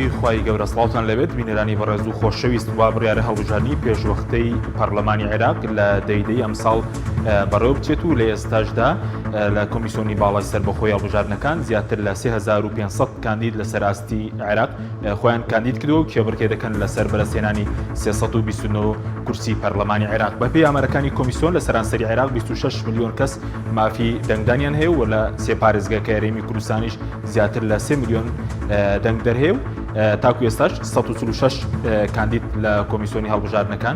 ناوی خوای گەورە سڵاوتان لێبێت بینەرانی بەڕێز و خۆشەویست وا بڕیارە هەڵبژاردنی پێشوەختەی پەرلەمانی عێراق لە دەیدەی ئەمساڵ بەڕێوە بچێت و لە ئێستاشدا لە کۆمیسیۆنی باڵای سەربەخۆی هەڵبژاردنەکان زیاتر لە 3500 کاندید لەسەر ئاستی عێراق خۆیان کاندید کردووە و کێبڕکێ دەکەن لەسەر بەدەستهێنانی 329 کورسی پەرلەمانی عێراق. بەپێی ئامارەکانی کۆمیسیۆن لە سەرانسەری عێراق 26 ملیۆن کەس مافی دەنگدانیان هەیە و لە سێ پارێزگاکە هەرێمی کوردستانیش زیاتر لە 3 ملیۆن دەنگدەر هەیە و تاکو ئێستاش 146 کاندید لە کۆمیسیۆنی هەڵبژاردنەکان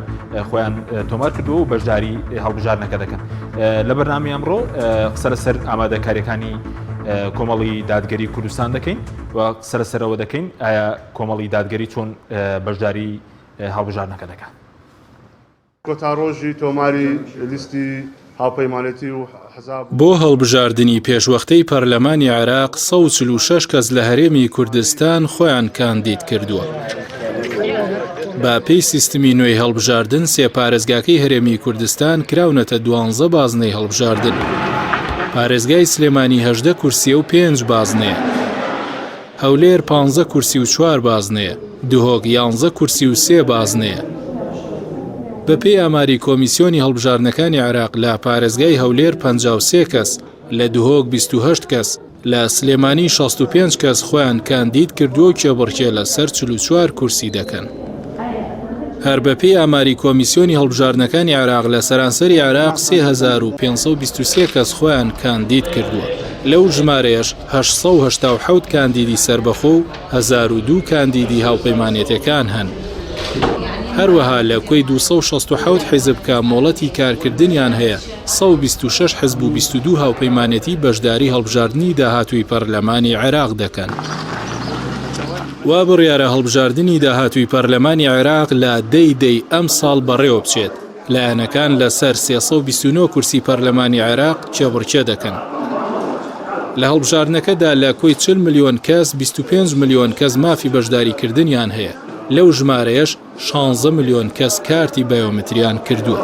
خۆیان تۆمار کردووە و بەشداری هەڵبژاردنەکە دەکەن. لە بەرنامەی ئەمڕۆ قسە لەسەر ئامادەکاریەکانی کۆمەڵی دادگەری کوردستان دەکەین و قسە لەسەرەوە دەکەین ئایا کۆمەڵی دادگەری چۆن بەشداری هەڵبژاردنەکە دەکات. کۆتا ڕۆژی تۆماری لیستی هاوپەیمانێتی و حزاب و. بۆ هەڵبژاردنی پێشوەختەی پەرلەمانی عێراق 146 کەس لە هەرێمی کوردستان خۆیان کاندید کردووە. بە پێی سیستمی نوێی هەڵبژاردن سێ پارێزگاکەی هەرێمی کوردستان کراونەتە دوانزە بازنەی هەڵبژاردن. پارێزگای سلێمانی هەژدە کورسیە و پێنج بازنەیە. هەولێر پانزە کورسی و چوار بازنەیە، دهۆک یانزە کورسی و سێ بازنەیە. بەپێی ئاماری کۆمیسیۆنی هەڵبژاردنەکانی عێراق لە پارێزگای هەولێر 53 کەس، لە دهۆک 28 کەس، لە سلێمانی 65 کەس خۆیان کاندید کردووە و کێبڕکێ لەسەر 44 کورسی دەکەن. هەر بەپێی ئاماری کۆمیسیۆنی هەڵبژاردنەکانی عێراق لە سەرانسەری عێراق 3523 کەس خۆیان کاندید کردووە، لەو ژمارەیەش 887 کاندیدی سەربەخۆ و 1002 کاندیدی هاوپەیمانێتەکان هەن. هەروەها لە کۆی 267 حیزب کە مۆڵەتی کارکردنیان هەیە، 126 حزب و 22 هاوپەیمانێتی بەشداری هەڵبژاردنی داهاتووی پەرلەمانی عێراق دەکەن. وا بڕیارە هەڵبژاردنی داهاتووی پەرلەمانی عێراق لە دە ی دەی ئەمساڵ بەڕێوەبچێت، لایەنەکان لەسەر 329 کورسی پەرلەمانی عێراق کێبڕکێ دەکەن. لە هەڵبژاردنەکەدا لە کۆی 40 ملیۆن کەس 25 ملیۆن کەس مافی بەشداریکردنیان هەیە، لەو ژمارەیەش شانزە ملیۆن کەس کارتی بایۆمەتریان کردووە.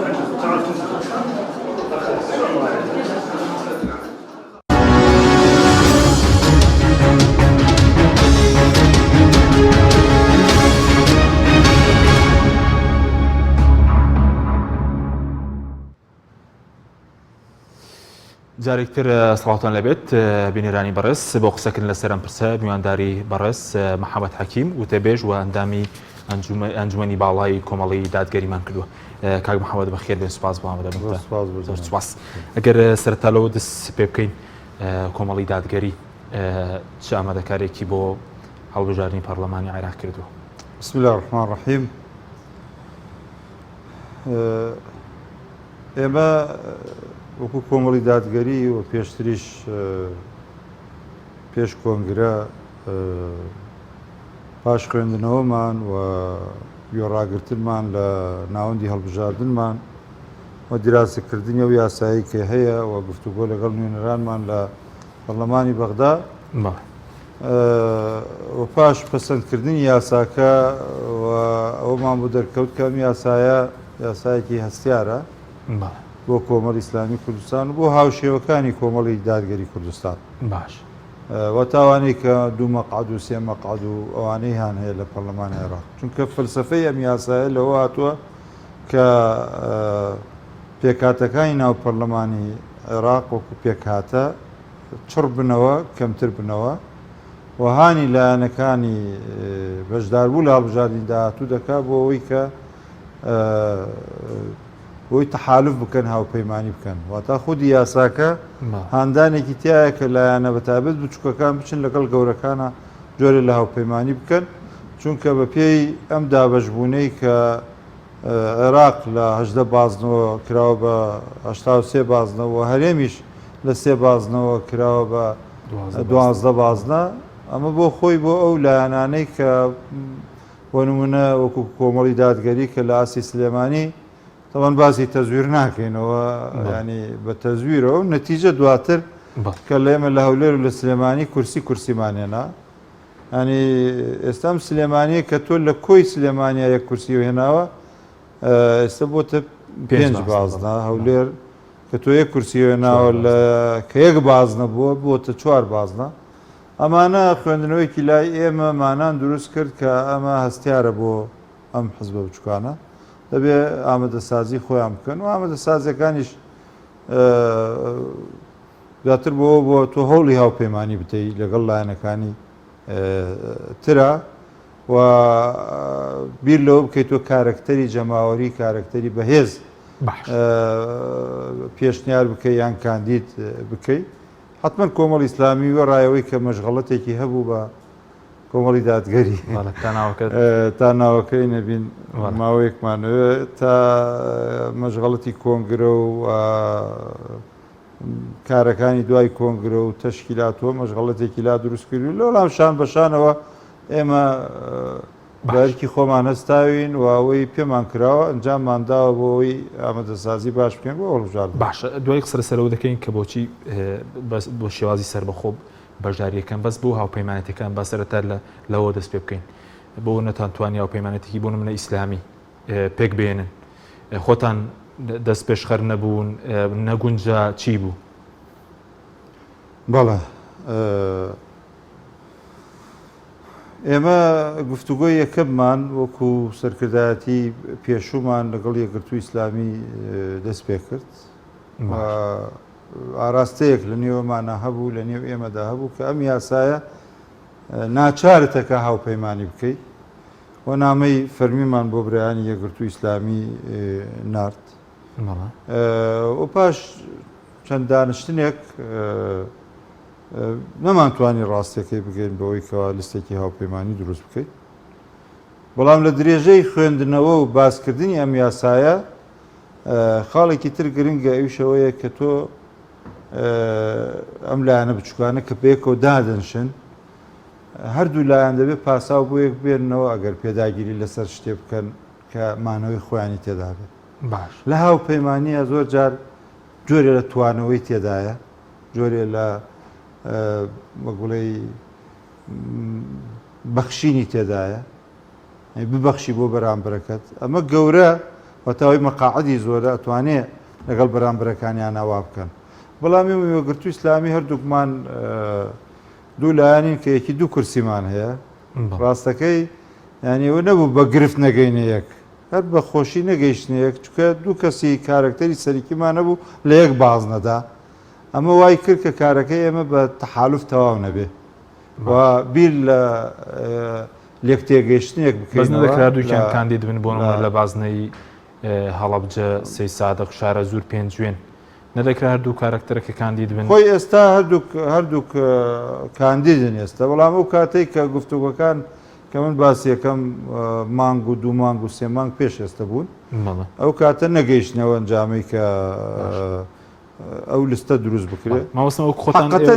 جارێکتر سڵاوتان لەبێت بینەرانی بەڕێز بۆ قسەکردن لەسەر ئەم پرسە میوانداری بەڕێز محەممەد حەکیم وتەبێژ و ئەندامی ئەنجومەنی باڵای کۆمەڵی دادگەریمان کردووە کاک محەممەد بەخێر بێن سپاس بۆ ئامادەبوونتان زۆر سپاس ئەگەر سەرەتا لەوە دەست پێ بکەین کۆمەڵی دادگەری چ ئامادەکارێکی بۆ هەڵبژاردنی پەرلەمانی عێراق کردووە؟ بسم الله الرحمن الرحیم ئێمە وەکو کۆمەڵی دادگەری و پێشتریش پێش کۆنگرە پاش خوێندنەوەمان و گوێڕاگرتنمان لە ناوەندی هەڵبژاردنمان و دیراسەکردنی ئەو یاسایی کە هەیە و گفتوگۆ لەگەڵ نوێنەرانمان لە پەرلەمانی بەغدا و پاش پەسەندکردنی یاساکە و ئەوەمان بۆ دەرکەوت کە ئەم یاسایە یاسایەکی هەستیارە بۆ کۆمەڵی ئیسلامی کوردستان و بۆ هاوشێوەکانی کۆمەڵی دادگەری کوردستان باش. و تا ئەوانەی کە دوو مەقعەد و سێ مەقعەد و ئەوانەی هان هەیە لە پەرلەمانی عێراق چونکە فەلسەفەی ئەم یاسایە لەوە هاتووە کە پێکهاتەکانی ناو پەرلەمانی عێراق وەکو پێکهاتە چڕ بنەوە کەمتر بنەوە و هانی لایەنەکانی بەشداربوو لە هەڵبژاردنی داهاتوو دەکات بۆ ئەوەی کە بۆی تەحالوف بکەن هاوپەیمانی بکەن واتا خودی یاساکە هاندانێکی تایە کە لایەنە بەتایبەت بچووکەکان بچن لەگەڵ گەورەکانە جۆرێ لە هاوپەیمانی بکەن چونکە بە پێی ئەم دابەشبوونەی کە عێراق لە هەژدە بازنەوە کراوە بە 83 بازنەوە هەرێمیش لە سێ بازنەوە کراوە بە دوازدە بازنە ئەمە بۆ خۆی بۆ ئەو لایەنانەی کە بۆ نمونە وەکو کۆمەڵی دادگەری کە لە ئاستی سلێمانی تەبەن باسی تەزویر ناکەینەوە ینی بە تەزویرەوە نەتیجە دواتر کە لە ئێمە لە هەولێر و لە سلێمانی کورسی کورسیمانێنا ینی ئێستام سلێمانیە کە تۆ لە کۆی سلێمانیا یەک کورسی هێناوە ئێستا بۆتە پێنج بازنە هەولێر کە تۆ یەک کورسی هێناوە لە کە یەک بازنە بووە بۆتە چوار بازنە. ئەمانە خوێندنەوەیەکی لای ئێمە مانان دروست کرد کە ئەمە هەستیارە بۆ ئەم حزبە بچوکانە دەبێ ئامادەسازی خۆیان بکەن و ئامادەسازیەکانیش زیاتر بۆ بۆ تۆ هەوڵی هاوپەیمانی بدەیت لەگەڵ لایەنەکانی ترا و بیر لەوە بکەیت تۆ کارەکتەری جەماوەری کارەکتەری بەهێز پێشنیار بکەی یان کاندید بکەیت حتمما کۆمەڵی ئیسلامی وێڕایەوەی کە مەشغەڵەتێکی هەبوو بە کۆمەڵی دادگەری تا ناوەکەی نەبین ماوەیەکمانەوێ تا مەشغەڵەتی کۆنگرە و کارەکانی دوای کۆنگرە و تەشکیلاتەوە مەشغەڵەتێکی لا دروست کردوین لەوەڵام شان بەشانەوە ئێمە بەرکی خۆمان هەستاوین و ئەوەی پێمان کراوە ئەنجاممان داوە بۆ ئەوەی ئامادەسازی باش بکەین بۆ هەڵبژاردن. باشە دوای قسە لەسەرەوە دەکەین کە بۆچی بۆ شێوازی سەربەخۆ بەشداریەکەن بەس بۆ هاوپەیمانێتەکان با سەرەتا لەوە دەست پێ بکەین بۆ نەتان توانی هاوپەیمانێتێکی بۆ نمونە ئیسلامی پێک بێنن خۆتان دەست پێشخەر نەبوون نەگونجا چی بوو؟ بەڵێ ئێمە گفتوگۆی یەکەممان وەکو سەرکردایەتی پێشوومان لەگەڵ یەکگرتووی ئیسلامی دەست پێ کرد ئاراستەیەک لە نێوەمانە هەبوو لە نێو ئێمەدا هەبوو کە ئەم یاسایە ناچارتە کە هاوپەیمانی بکەیت و نامەی فەرمیمان بۆ برایانی یەکگرتوو ئیسلامی نارد و پاش چەند دانیشتنێک نەمانتوانی ڕاستیەکەی بگەین بەوەی کەوا لیستێکی هاوپەیمانی دروست بکەین بەڵام لە درێژەی خوێندنەوە و باسکردنی ئەم یاسایە خاڵێکی تر گرنگە ئەویشەوەیە کە تۆ ئەم لایەنە بچوکانە کە پێکەوە دادەنشن هەردوو لایەن دەبێت پاساو بۆ یەک بێنەوە ئەگەر پێداگیری لەسەر شتێ بکەن کە مانەوەی خۆیانی تێدا بێت باش لە هاوپەیمانیە زۆر جار جۆرێ لە توانەوەی تێدایە جۆرێ لە وەک بڵێی بەخشینی تێدایە ببەخشی بۆ بەرامبەرەکەت ئەمە گەورە وەتاوی مەقاعدی زۆرە ئەتوانێ لەگەڵ بەرامبەرەکانیان وا بکەن بەڵام ئێمە یەکگرتوو ئیسلامی هەردووکمان دوو لایەنین کە یەکی دوو کورسیمان هەیە ڕاستەکەی یانی ئەوە نەبوو بە گرفت نەگەینە یەک هەر بە خۆشی نەگەیشتنە یەک چونکە دوو کەسی کارەکتەری سەرەکیمان هەبوو لە یەک بازنەدا ئەمە وای کرد کە کارەکەی ئێمە بە تەحالوف تەواو نەبێ و بیر لە لێک تێگەیشتنێک بەس بکەینەوە نەدەکرا هەردووکیان لە کاندید بن بۆ لە نمونە لە بازنەی هەڵەبجە، سەیدسادق، شارەزوور، پێنجوێن نەدەکرا هەردوو کارەکتەرەکە کاندید بن؟ خۆی ئێستا هەردووک هەردووک کاندیدن ئێستا بەڵام ئەو کاتەی کە گفتوگۆکان کە من باسی یەکەم مانگ و دوو مانگ و سێ مانگ پێش ئێستا بوون ئەو کاتە نەگەیشتنەوە ئەنجامەی کە ئەو لستە دروست بکرێت ماوەسەوە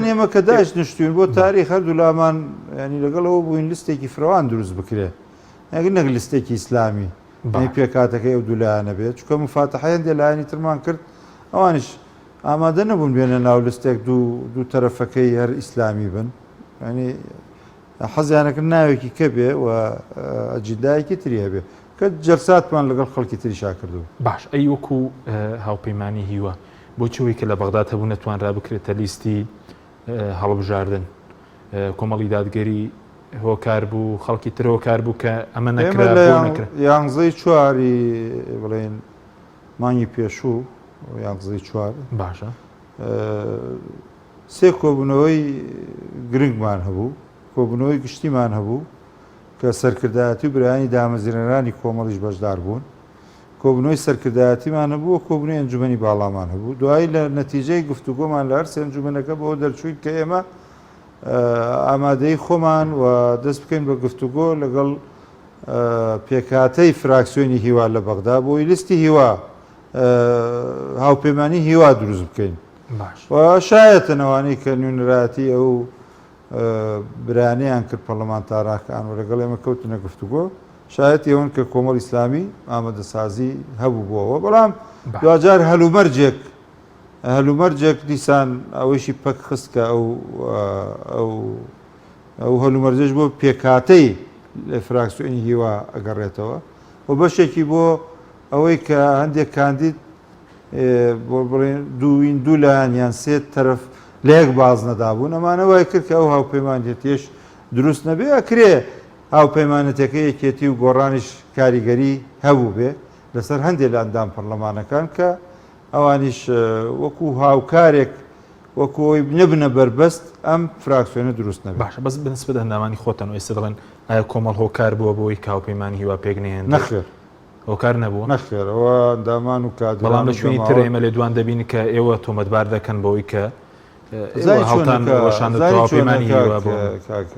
ئێمە کە داش نشتوین بۆ تاریخ هەردوو لامان ینی لەگەڵ ئەوە بووین لستێکی فرەوان دروست بکرێت نەک لستێکی ئیسلامی پێکاتەکەی ئەو دوولایەنە بێت چکە مفاتحە هەندێک لایەنی ترمان کرد ئەوانیش ئامادە نەبوون بێنە ناو لستێک دوو تەرەفەکەی هەر ئیسلامی بن ینی حەزیانەکرد ناوێکی کە بێ و ئەجیندایەکی تری هەبێ کە جەلساتمان لەگەڵ خەڵکی تریشا کردبوو. باش ئەی وەکو هاوپەیمانی هیوا بۆچی ئەوەی کە لە بەغداد هەبوو نەتوانرا بکرێتە لیستی هەڵبژاردن؟ کۆمەڵی دادگەری هۆکار بوو خەڵکی تر هۆکار بوو کە ئەمە ئێمە نەکرا لە بۆ نەکرا؟ یانزەی چواری بڵێین مانگی پێشوو یانزەی چوار باشە سێ کۆبوونەوەی گرنگمان هەبوو، کۆبوونەوەی گشتیمان هەبوو کە سەرکردایەتی و برایانی دامەزرێنەرانی کۆمەڵیش بەشدار بوون، کۆبوونەوەی سەرکردایەتیمان هەبوو و کۆبوونەوەی ئەنجومەنی باڵامان هەبوو. دوایی لە نەتیجەی گفتوگۆمان لە هەر سێ ئەنجومەنەکە بەوە دەرچووین کە ئێمە ئامادەی خۆمان و دەست بکەین بە گفتوگۆ لەگەڵ پێکهاتەی فراکسیۆنی هیوا لە بەغدا بۆی لیستی هیوا هاوپەیمانی هیوا دروست بکەین. و شایەتن ئەوانەی کە نوێنەرایەتی ئەو برایانەیان کرد پەرلەمانتاراکان و لەگەڵ ئێمە کەوتنە گفتوگۆ شایەتی ئەوەن کە کۆمەڵ ئیسلامی ئامادەسازی هەبوو بۆەوە بەڵام دواجار هەلومەرجێک هەلومەرجێک دیسان ئەوەیشی پەک خست کە ئەو ئەو ئەو هەلومەرجەش بۆ پێکهاتەی فراکسیۆنی هیوا ئەگەڕێتەوە و بەشێکی بۆ ئەوەی کە هەندێک کاندید بۆ بڵێن دووین دوو لایەن یان سێ تەرەف لە یەک بازنەدا بوون ئەمانە وای کرد کە ئەو هاوپەیمانێتیەش دروست نەبێ ئەکرێ هاوپەیمانێتەکەی یەکێتی و گۆڕانیش کاریگەری هەبووبێ لەسەر هەندێ لە ئەندام پەرلەمانەکان کە ئەوانیش وەکو هاوکارێک وەکو ئەوەی نەبنە بەربەست ئەم فراکسیۆنە دروست نەبێت. باشە بەس بەنسبەت ئەندامانی خۆتان و ئێستا دەڵێن ئایا کۆمەڵ هۆکار بووە بۆ ئەوەی کە هاوپەیمانی هیوا پێک نەهێنرێت؟ نەخێر. هۆکار نەبووە؟ نەخێر ئەوە ئەندامان و کادران بەڵام لە شوێنی تر ئێمە لێدوان دەبین کە ئێوە تۆمەتبار دەکەن بەوەی کە ئێوە هەڵتان وەشاندۆتەوە هاوپەیمانی هیوا بۆ کاک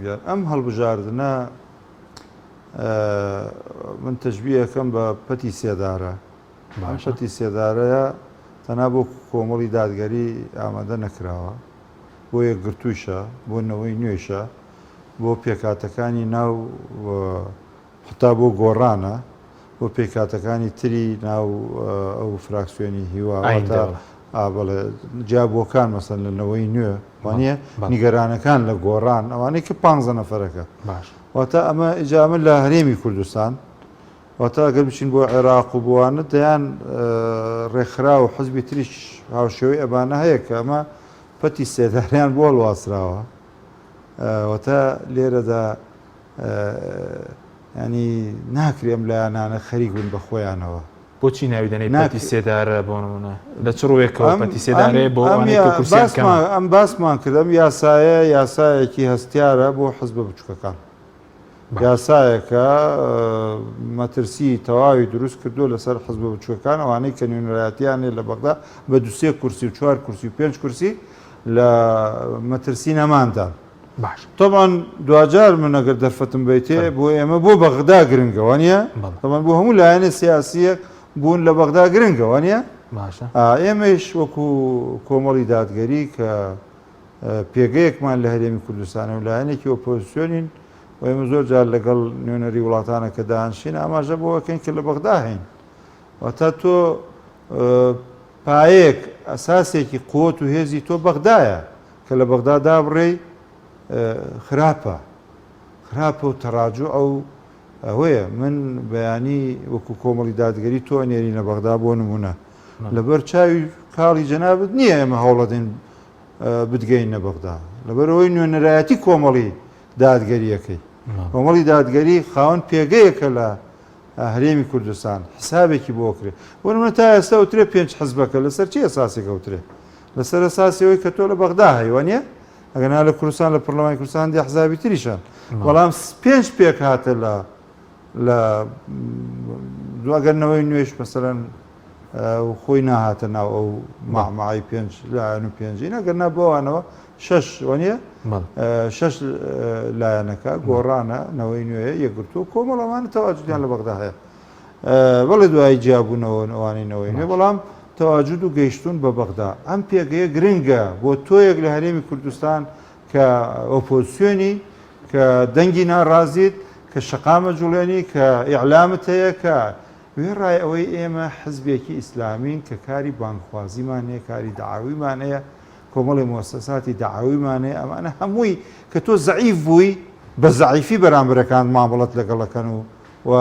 گیان ئەم هەڵبژاردنە من تەشبیهەکەم بە پەتی سێدارە ئەم پەتی سێدارەیە تەنها بۆ کۆمەڵی دادگەری ئامادە نەکراوە بۆ یەکگرتوویشە بۆ نەوەی نوێیشە بۆ پێکهاتەکانی ناو هەتا بۆ گۆڕانە بۆ پێکهاتەکانی تری ناو ئەو فراکسیۆنی هیوا واتە بەڵێ جیابووەکان مەسەن لە نەوەی نوێ وانە نیگەرانەکان لە گۆڕان ئەوانەی کە پانزە نەفەرەکە واتە ئەمە ئیجا ئەمە لە هەرێمی کوردستان واتە ئەگەر بچین بۆ عێراق و بۆوانە دەیان ڕێکخرا و حزبی تریش هاوشێوەی ئەمانە هەیە کە ئەمە پەتی سێداریان بۆ هەڵواسراوە واتە لێرەدا ینی ناکرێ ئەم لایەنانە خەریک بن بە خۆیانەوە. بۆچی ناوی دەنێی پەتی سێدارە بۆ نمونە لە چ ڕووێکەوە پەتی سێدارەیە بۆ ئەوانەی کە کورسیان کەمە؟ ئەم باسمان کرد ئەم یاسایە یاسایەکی هەستیارە بۆ حزبە بچوکەکان یاسایەکە مەترسی تەواوی دروست کردووە لەسەر حزبە بچوکەکان ئەوانەی کە نوێنەرایەتیان هەیە لە بەغدا بە دوسێ کورسی و چوار کورسی و پێنج کورسی لە مەترسی نەماندان. باش. تەبعەن دواجار من ئەگەر دەرفەتم بەیتێ بۆ ئێمە بۆ بەغدا گرنگە وانە؟ تەبعەن بۆ هەموو لایەنە سیاسیەک بوون لە بەغدا گرنگە وانە؟ باشە. ئێمەیش وەکو کۆمەڵی دادگەری کە پێگەیەکمان لە هەرێمی کوردستانە و لایەنێکی ئۆپۆزیسیۆنین و ئێمە زۆر جار لەگەڵ نوێنەری وڵاتانە کە دانشین ئاماژە بۆ ئەکەین کە لە بەغدا هەین واتە تۆ پایەک ئەساسێکی قوت و هێزی تۆ بەغدایە کە لە بەغدا دابڕێی خراپە خراپە و تەراجوعە و ئەوەیە من بەیانی وەکو کۆمەڵی دادگەری تۆ ئەنێرینە بەغدا بۆ نمونە لەبەر چاوی کاڵی جەنابت نییە ئێمە هەوڵەدەین بتگەینە بەغدا لەبەرەوەی نوێنەرایەتی کۆمەڵی دادگەریەکەی کۆمەڵی دادگەری خاوەن پێگەیەکە لە هەرێمی کوردستان حسابێکی بۆ کرێ بۆ نمونە تا ئێستا وترێ پێنج حزبەکە لەسەر چی ئەساسێک ئەوترێ لەسەر ئەساسی ئەوەی کە تۆ لە بەغدا هەی وانە ئەگەنا لە کوردستان لە پەرلەمانی کوردستان دی حزابی تریشان بەڵام پێنج پێک هاتە لە لە دواگەرنەوەی نوێش مەسەرەن خۆی ناهاتە ناو ئەو مامەعی پێنج لایەن و پێنجی نەگەر نا بۆوانەوە شەش وانە شەش لایەنەکە گۆڕانە نەوەی نوێ یەکگرتوو کۆمەڵەمانە تەواجدیان لە بەغدا هەیە بەڵێ دوایی جیابوونەوەن ئەوانەی نەوەی نوێ بەڵام تەواجود و گەیشتوون بە بەغدا ئەم پێگەیە گرنگە بۆ تۆیەک لە هەرێمی کوردستان کە ئۆپۆزسیۆنی کە دەنگی ناڕازیت کە شەقامە جوڵێنی کە ئیعلامت هەیە کە وێڕای ئەوەی ئێمە حزبێکی ئیسلامین کە کاری بانگخوازیمان هەیە کاری دەعاویمان هەیە کۆمەڵی موسەساتی دەعاویمان هەیە ئەمانە هەمووی کە تۆ زەعیف بووی بە زەعیفی بەرامبەرەکان مامەڵەت لەگەڵەکەن و و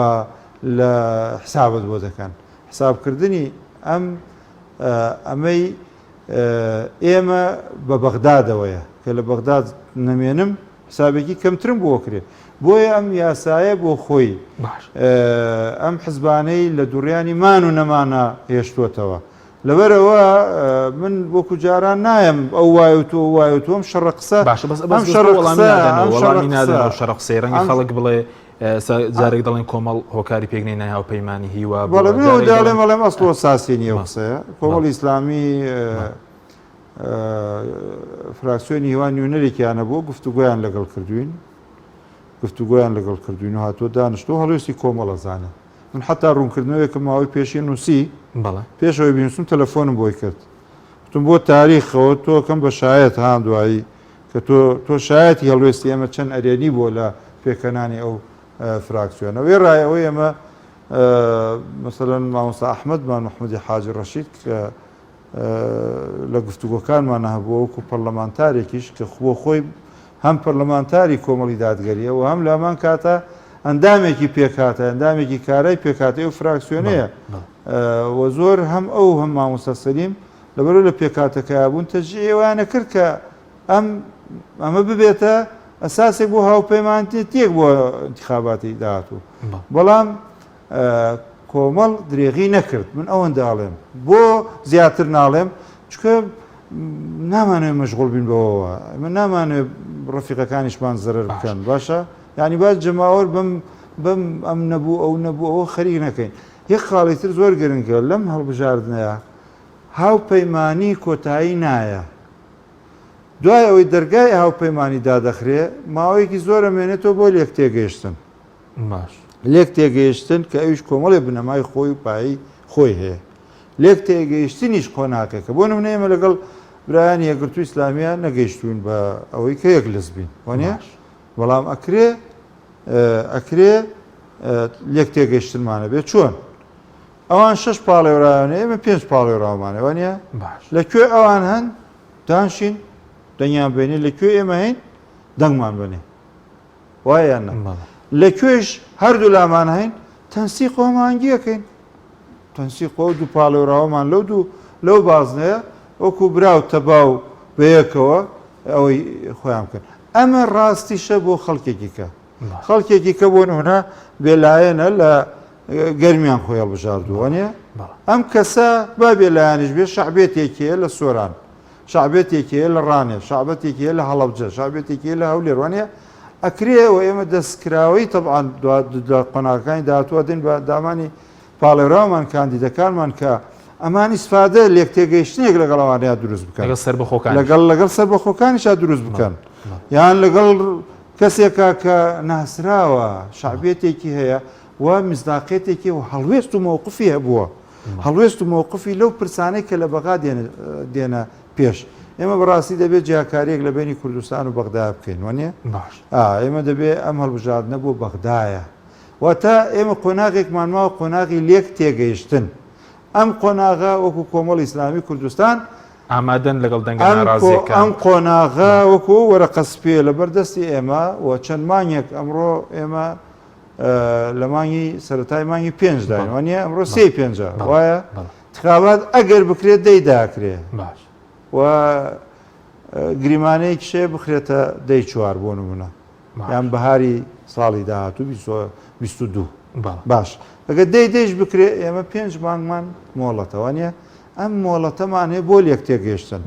لە حسابت بۆ دەکەن حسابکردنی ئەم ئەمەی ئێمە بە بەغدادەوەیە کە لە بەغداد نەمێنم حسابێکی کەمترم بۆ کرێ بۆیە ئەم یاسایە بۆ خۆی ئەم حزبانەی لە دوڕیانی مان و نەمانە هێشتوەتەوە لەبەرەوە من وەکو جاران نایم ئەو وایە و تۆ وایە و تۆم شەڕە قسە باشە بەس ئەم شەڕە وەڵامی نادەنەوە شەڕە قسەی ڕەنگە خەڵک بڵێ ئێستا جارێک دەڵێن کۆمەڵ هۆکاری پێکنەی هاوپەیمانی هیوا بووە، بەڵێ من ئەوە جارێک داڵێم دەڵێن ئەڵێم ئەسڵ و ئەساسی نییە ئەو قسەیە کۆمەڵی ئیسلامی فراکسیۆنی هیوا نوێنەرێکیان هەبووە گفتوگۆیان لەگەڵ کردوین گفتوگۆیان لەگەڵ کردوین و هاتووە دانیشتووە هەڵوێستی کۆمەڵ ئەزانێ من حتا ڕوونکردنەوەیەکم ماوەی پێشی نووسی بەڵێ پێش ئەوەی بینووسم تەلەفۆنم بۆی کرد وتم بۆ تاریخەوە تۆ کەم بە شایەت هان دوایی کە تۆ تۆ شایەتی هەڵوێستی ئێمە چەند ئەرێنی بووە لە پێکهێنانی ئەو فراکسیۆنە. وێڕای ئەوەی ئێمە مەسەلەن مامۆستا ئەحمەدمان محمودی حاجی ڕەشید کە لە گفتوگۆکانمان هەبووە وەکو پەرلەمانتارێکیش کە بۆ خۆی هەم پەرلەمانتاری کۆمەڵی دادگەریە و هەم لەمان کاتە ئەندامێکی پێکهاتە ئەندامێکی کارای پێکهاتەی ئەو فراکسیۆنەیە و زۆر هەم ئەو هەم مامۆستا سەلیم. لەبەرئەوەی لە پێکهاتەکەیا بوون تەشجیعی ئەوەیان ئەکرد کە ئەم ئەمە ببێتە ئەساسێک بۆ هاوپەیمانێتیەک بۆ ئینتخاباتی داهاتوو بەڵام کۆمەڵ درێغی نەکرد من ئەوەندە ئەڵێم بۆ زیاتر ناڵێم چکە نامانەوێت مەشغوڵ بین بەوەوە من نامانەوێت ڕەفیقەکانیشمان زەرەر بکەن باشە یعنی با جەماوەر بەم بەم ئەم نەبوو ئەو نەبوو ئەوە خەریک نەکەین یەک خاڵی تر زۆر گرنگە لەم هەڵبژاردنەیە هاوپەیمانی کۆتایی نایە دوای ئەوەی دەرگای هاوپەیمانی دادەخرێ ماوەیەکی زۆر ئەمێنێتەوە بۆ لێکتێگەیشتن باش. لێک تێگەیشتن کە ئەویش کۆمەڵێ بنەمای خۆی و پایەی خۆی هەیە. لێک تێگەیشتنیش قۆناغێکە. بۆ نمونە ئێمە لەگەڵ برایانی یەکگرتووی ئیسلامییە نەگەیشتووین بە ئەوەی کە یەک لست بین. وانیە؟ باش. بەڵام ئەکرێ ئەکرێ لێک تێگەیشتنمان هەبێ. چۆن؟ ئەوان شەش پاڵێوراویان هەیە، ئێمە پێنج پاڵێوراومان هەیە. وانیە؟ باش. لە کوێ ئەوان هەن دانشین دەنگیان بێنێ، لە کوێ ئێمە هەین دەنگمان بەنێ. وایە یان نا؟ لە کوێش هەردوو لامان هەین تەنسیق و هەماهەنگی ئەکەین تەنسیق و دوو پاڵێوراوەمان لەو دوو لەو بازنەیە وەکو برا و تەبا و بەیەکەوە ئەوەی خۆیان بکەن ئەمە ڕاستیشە بۆ خەڵکێکی کە خەڵکێکی کە بۆ نمونە بێلایەنە لە گەرمیان خۆی هەڵبژاردووە نیە ئەم کەسە با بێلایەنیش بێ شەعبێتێکیە لە سۆران شەعبێتێکی هەیە لە ڕانیە، شەعبەتێکی هەیە لە هەڵەبجە، شەعبێتێکی هەیە لە هەولێر، وانیە؟ ئەکرێ و ئێمە دەستکراوەی تەبعەن دوا لە قۆناغەکانی داهاتووە دێن بە دامانی پاڵێوراومان کاندیدەکانمان کە ئەمان ئیسفادە لێکتێگەیشتنێک لەگەڵ ئەوانەیا دروست بکەن لەگەڵ سەربەخۆکانیش لەگەڵ لەگەڵ سەربەخۆکانیشا دروست بکەن یان لەگەڵ کەسێکا کە ناسراوە شەعبیەتێکی هەیە و مزداقیەتێکی و هەڵوێست و مەوقفی هەبووە هەڵوێست و مەوقفی لەو پرسانەی کە لە بەغا دێنە پێش. ئێمە بەڕاستی دەبێت جیاکارییەک لە بەینی کوردستان و بەغدا بکەین، وانیە؟ باش. ئا، ئێمە دەبێ ئەم هەڵبژاردنە بۆ بەغدایە. واتە ئێمە قۆناغێکمان ماوە قۆناغی لێک تێگەیشتن. ئەم قۆناغە وەکوو کۆمەڵی ئیسلامی کوردستان ئامادەن لەگەڵ دەنگە ناڕازییەکان. ئەم قۆناغە وەکوو ئەو وەرەقە سپییە لەبەر دەستی ئێمە و چەند مانگێک ئەمڕۆ ئێمە لە مانگی سەرەتای مانگی پێنج داین وانە ئەمڕۆ سێ پێنجە وایە انتخابات ئەگەر بکرێت دەی داکرێ باش و گریمانەیەکی شێ بخرێتە دەی چوار بۆ نمونە یان بەهاری ساڵی داهاتوو 22 باش ئەگەر دەی دەیش بکرێ ئێمە پێنج مانگمان مۆڵەتەوە نیە ئەم مۆڵەتەمان هەیە بۆ لێک تێگەیشتن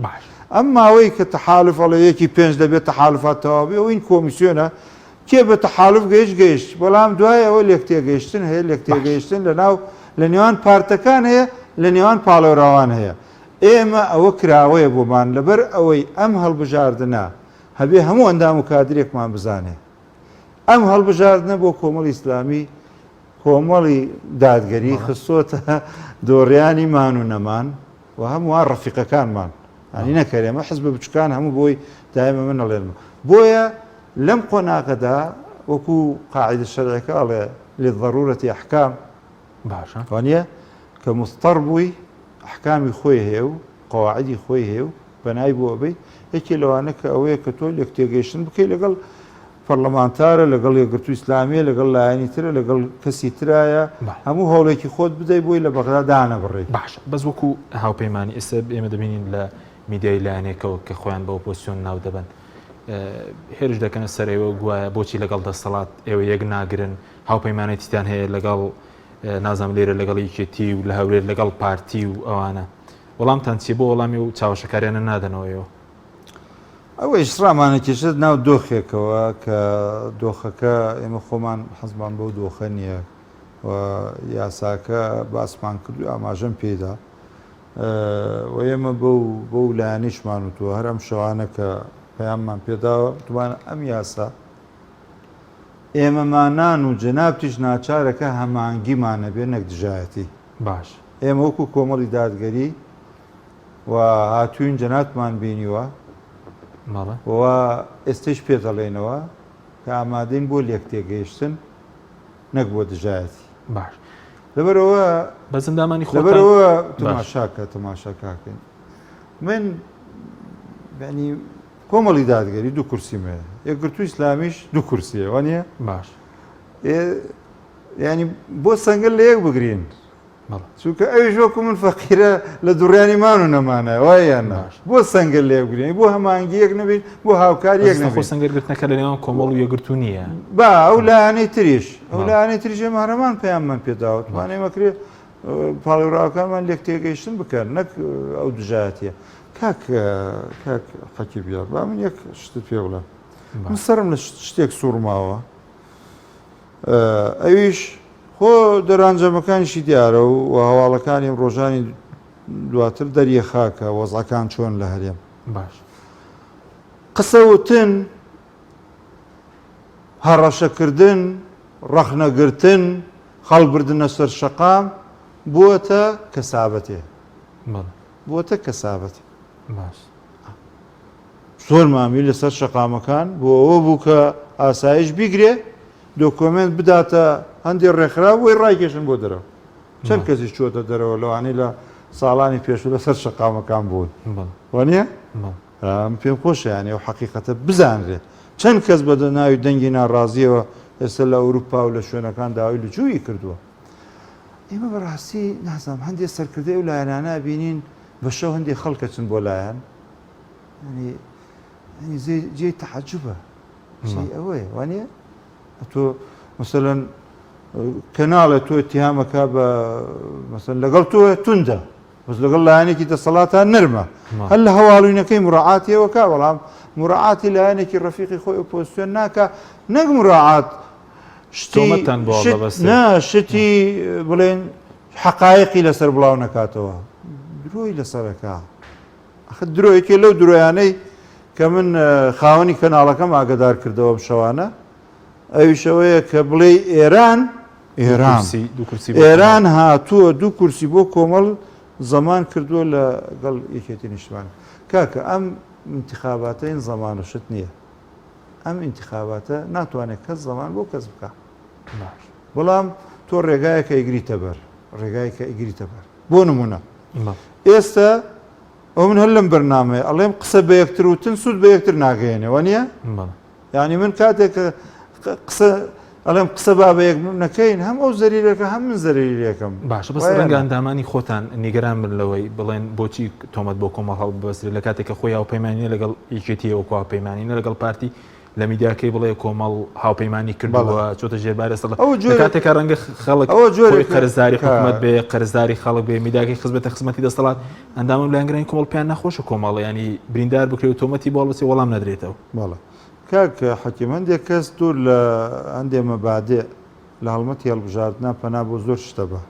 ئەم ماوەی کە تەحالف ئەڵێ یەکی پێنج دەبێت تەحالفات تەواوی ئەوین کۆمیسیۆنە کێ بە تەحالوف گەیشت گەیشت، بەڵام دوای ئەوە لێکتێگەیشتن هەیە، لێکتێگەیشتن لە ناو لە نێوان پارتەکان هەیە، لە نێوان پاڵێوراوان هەیە. ئێمە ئەوە کراوەیە بۆمان، لەبەر ئەوەی ئەم هەڵبژاردنە هەبێ هەموو ئەندام و کادرێکمان بزانێ. ئەم هەڵبژاردنە بۆ کۆمەڵی ئیسلامی، کۆمەڵی دادگەری خستۆتە دۆڕیانی مان و نەمان و هەمووان ڕەفیقەکانمان. یانی نەکەر ئێمە حزبە بچوکان هەموو بۆی دایمە من ئەڵێنم. بۆیە لەم قۆناغەدا وەکو قاعدە شەرعەکە ئەڵێ للضرورة احکام باشە وانە کە مضطر بووی ئەحکامی خۆی هەیە و قەواعدی خۆی هەیە و بەنای بۆ ئەبەی یەکێ لەوانە کە ئەوەیە کە تۆ لێک تێگەیشتن بکەی لەگەڵ پەرلەمانتارە لەگەڵ یەکگرتوو ئیسلامیە لەگەڵ لایەنی ترە لەگەڵ کەسی ترایە هەموو هەوڵێکی خۆت بدەی بۆی لە بەغدا دانەبڕی باشە بەس وەکو هاوپەیمانی ئێستا ئێمە دەبینین لە میدیای لایەنێکەوە کە خۆیان بە ئۆپۆزسیۆن ناو دەبەن هێرش دەکەنە سەر ئێوە گوایە بۆچی لەگەڵ دەسەڵات ئێوە یەک ناگرن هاوپەیمانێتیتان هەیە لەگەڵ نازانم لێرە لەگەڵ یەکێتی و لە هەولێر لەگەڵ پارتی و ئەوانە وەڵامتان چیە بۆ وەڵامی و چاوەشەکاریانە نادەنەوە ئێوە؟ ئەوەیش ڕامانەکێشێت ناو دۆخێکەوە کە دۆخەکە ئێمە خۆمان حەزمان بەو دۆخە نییە و یاساکە باسمان کرد و ئاماژەم پێدا و ئێمە بەو بەو لایەنیشمان وتووە هەر ئەم شەوانە کە پەیاممان پێداوە وتومانە ئەم یاسا ئێمەمانان و جەنابتیش ناچارەکە هەمانگیمان هەبێ نەک دژایەتی. باش. ئێمە وەکو کۆمەڵی دادگەری و هاتووین جەنابتمان بینیوە بەڵێ. و ئێستەیش پێت ئەڵێینەوە کە ئامادەین بۆ لێکتێگەیشتن نەک بۆ دژایەتی. باش. لەبەرئەوە بە زیندامانی خۆتان لەبەرئەوە باش. تەماشاکە تەماشا کاکەین من یعنی کۆمەڵی دادگەری دوو کورسیم هەیە یەکگرتوو ئیسلامیش دوو کورسیە وانە باش ینی بۆ سەنگەر لە یەک بگرین. چونکە ئەویش وەکو من فەقیرە لە دوڕیانی مان و نەمانە وایە یان نا بۆ سەنگەر لێ بگرین بۆ هەماهەنگی یەک نەبین بۆ هاوکاری یەک خۆ نەبین سەنگەر گرتنەکە لە نێوان کۆمەڵ و یەکگرتوو نییە با ئەو لایەنەی تریش ئەو بەڵێ. لایەنەی تریش ئێمە هەرەمان پەیاممان پێداوە توانێ ئێمە کرێ پاڵێوراوەکانمان لێک تێگەیشتن بکەن نەک ئەو دژایەتیە کاک کاک حەکیم یار با من یەک شتت پێ بڵێم من سەرم لە شتێک سوڕماوە ئەویش خۆ دەرانجەمەکانیشی دیارە و هەواڵەکانی ڕۆژانی دواتر دەریەخا کە وەزعەکان چۆن لە هەرێم. باش. قسە وتن، هەڕەشەکردن، ڕەخنەگرتن، خەڵک بردنە سەر شەقام بووەتە کەسابەتێ. بەڵێ. بووەتە کەسابەتێ. باش. زۆر مامی لەسەر شەقامەکان بۆ ئەوە بوو کە ئاسایش بیگرێ دۆکۆمێنت بداتە هەندێ ڕێکخراو بۆی ڕایکێشن بۆ دەرەوە. چەند کەسیش چووەتە دەرەوە لەوانەی لە ساڵانی پێشوو لەسەر شەقامەکان بوون. وانییە؟ من پێم خۆشە یانی ئەو حەقیقەتە بزانرێت. چەند کەس بە ناوی دەنگی ناڕازییەوە ئێستا لە ئەوروپا و لە شوێنەکان داوای لجووی کردووە. ئێمە بەڕاستی نازانم هەندێک سەرکردەی ئەو لایەنانە ئەبینین بە شەو هەندێک خەڵک ئەچن بۆ لایان یانی یانی جێی تەعەجوبە جێی ئەوەیە وانییە؟ تۆ مەسەلەن کەناڵێ تۆ اتهامەکە بە مەسەن لەگەڵ تۆ توندە بەس لەگەڵ لایەنێکی دەسەڵاتە نەرمە هەر لە هەواڵوینەکەی مراعاتیەوەکە بەڵام مراعاتی لایەنێکی ڕەفیقی خۆی ئۆپۆزیسیۆن ناکە نەک مراعات شتی نا شتی بڵێن حقایقی لەسەر بڵاو نەکاتەوە درۆی لەسەرەکە ئەخر درۆ یەکێ لەو درۆیانەی کە من خاوەنی کەناڵەکەم ئاگدار کردەوە ئەم شەوانە ئەویش ئەوەیە کە بڵێی ئێران ئێران ئێران هاتووە دوو کورسی بۆ کۆمەڵ زەمان کردووە لەگەڵ یەکێتی نیشتمان کاکە ئەم انتخاباتە این زەمان و شت نییە ئەم انتخاباتە ناتوانێت کەس زەمان بۆ کەس بکە بەڵام تۆ ڕێگایەکە ئیگریتە بەر ڕێگایەکە ئیگریتە بەر بۆ نمونە ئێستا ئەو من هەر لەم بەرنامەیە ئەڵێم قسە بە یەکتر وتن سوود بە یەکتر ناگەیەنێ وانە یعنی من کاتێک قسە ئەڵێم قسە با بە یەک نەکەین هەم ئەو زەریرەکە هەم من زەریرەکەم باشە بەس ڕەنگە ئەندامانی خۆتان نیگەران بن لەوەی بڵێن بۆچی تۆمەت بۆ کۆمەڵ هەڵببەسترێت لە کاتێک کە خۆی هاوپەیمانیە لەگەڵ یەکێتی وەکو هاوپەیمانی نە لەگەڵ پارتی لە میدیاکەی بڵێ کۆمەڵ هاوپەیمانی کردووە چۆتە ژێر باری دەسەڵات ئەو لە کاتێکا ڕەنگە خەڵک ئەوە خۆی جۆرێک قەرزداری کە حکومەت بێ قەرزداری خەڵک بێ میدیاکەی خزمەتە خزمەتی دەسەڵات ئەندام و لایەنگرانی کۆمەڵ پێیان ناخۆشە کۆمەڵ ینی بریندار بکرێ و تۆمەتی بۆ هەڵبەستێ وەڵام نەدرێتەوە. بەڵێ کاک حەکیم هەندێک کەس دوور لە هەندێ مەبادئ لە هەڵمەتی هەڵبژاردنا پەنا بۆ زۆر شتە بە.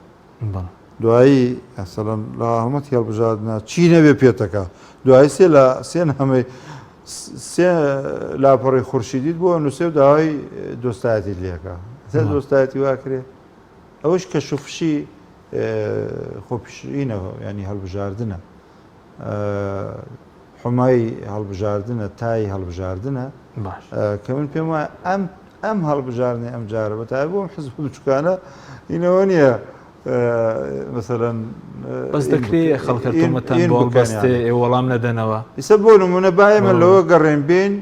دوایی مەسەلەن لە هەڵمەتی هەڵبژاردنە چی نەبێ پێتەکە دوایی سێ لە سێ نامەی سێ لاپەڕی خورشیدیت بۆ نووسێ و داوای دۆستایەتی لێکە سێ دۆستایەتی واکرێ ئەوەش کەش و فشی خۆپیشینە ینی هەڵبژاردنە حمای هەڵبژاردنە تای هەڵبژاردنە کە من پێم وایە ئەم ئەم هەڵبژاردنەی ئەم جارە بە تایبەت بۆ ئەم حزب بچوکانە ئینەوە نییە مەسەلەن بەس دەکرێ خەڵکە تۆمەتان بۆ هەڵبەستێ ئێوە وەڵام نەدەنەوە. ئیسە بۆ نمونە با ئێمە لەوە گەڕێن بێن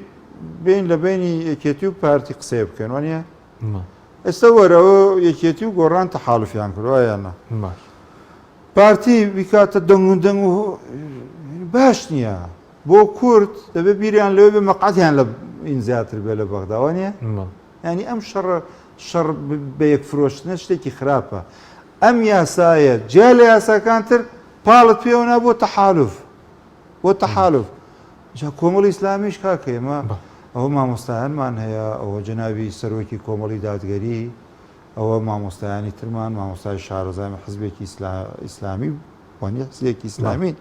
بێن لە بینی یەکێتی و پارتی قسەیە بکەن وانە ئێستا وەرەوە یەکێتی و گۆڕان تەحالفیان کردووە یان نا پارتی بیکاتە دەنگ و دەنگ و باش نییە بۆ کورد دەبێ بیریان لەوێ بێ مەقعەدیان لە این زیاتر بێ لە بەغدا وانە ینی ئەم شەڕ شەڕ بە یەک فرۆشتنە شتێکی خراپە ئەم یاسایە جیا لە یاساکان تر پاڵت پێوە نا بۆ تەحالف بۆ تەحالف جا کۆمەڵی ئیسلامیش کاکە ئێمە ئەوە مامۆستایانمان هەیە ئەوە جەنابی سەرۆکی کۆمەڵی دادگەری ئەوە مامۆستایانی ترمان مامۆستای شارەزای حزبێکی ئیسلامی وانە حزبێکی ئیسلامین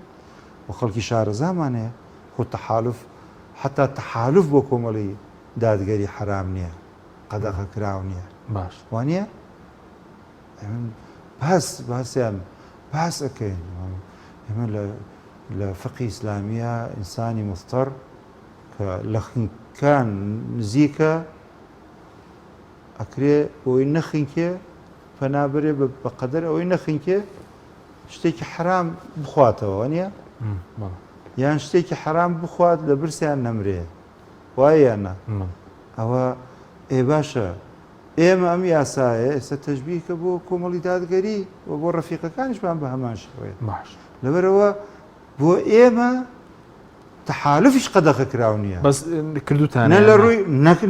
و خەڵکی شارەزامان هەیە خۆ تەحالف حتا تەحالف بۆ کۆمەڵی دادگەری حەرام نییە قەدەغە کراو نییە باش وانە باس باسیان باس ئەەکەین ئێمە لە لە فقی ئیسلامیە ئینسانی مستەر کە لە خنکان نزیکە ئەکرێ بۆی نەخنکێ پەنا بەرێ بە قەدەر ئەوەی نەخنکێ شتێکی حرام بخواتەوە نیە یان شتێکی حرام بخوات لە برسیان نەمرێ وایە یان نا ئەوە ئێ باشە. ئێمە ئەم یاسایە ئێستا تەشبیهکە بۆ کۆمەڵی دادگەری و بۆ ڕەفیقەکانیشمان بە هەمان شێوەیە. باش. لەبەرئەوە بۆ ئێمە تەحالفیش قەدەخە کراو نییە. بەس کردوتانە نە لە ڕووی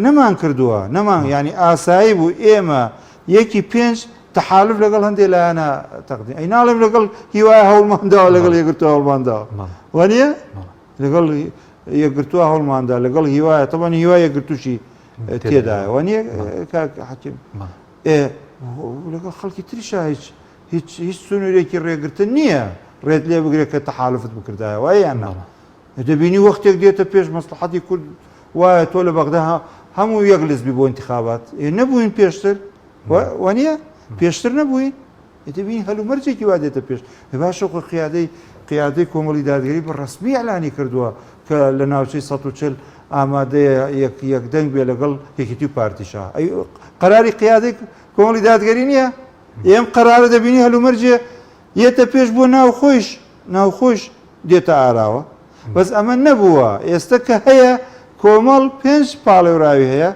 نەمان کردووە نەمان ینی ئاسایی بوو ئێمە یەکی پێنج تەحالف لەگەڵ هەندێک لایەنە تەقدیم ئەی ناڵێم لەگەڵ هیوای هەوڵمانداوە لەگەڵ یەکگرتوو هەوڵمانداوە وانە لەگەڵ یەکگرتووە هەوڵماندا لەگەڵ هیوایە تەبەن هیوا یەکگرتوشی تێدایە وانە کاک حەکیم لەگەڵ خەڵکی تریشا هیچ هیچ هیچ سنوورێکی ڕێگرتن نییە ڕێت لێ بگرێت کە تەحالفت بکردایە وایە یان نا دەبینی وەختێک دێتە پێش مەسلحەتی کورد وایە تۆ لە بەغدا هەموو یەک لزبی بۆ انتخابات نەبووین پێشتر وانە پێشتر نەبووین دەبینی هەلومەرجێکی وا دێتە پێش باشە خۆ قیادەی قیادەی کۆمەڵی دادگەری بە ڕەسمی ئیعلانی کردووە کە لە ناوچەی 140 ئامادەیە یەک یەک دەنگ بێ لەگەڵ یەکێتی و پارتیشا ئەی قەراری قیادەی کۆمەڵی دادگەری نییە ئێم قەرارە دەبینی هەلومەرجێ یەتە پێش بۆ ناوخۆیش ناوخۆش دێتە ئاراوە بەس ئەمە نەبووە ئێستا کە هەیە کۆمەڵ پێنج پاڵێوراوی هەیە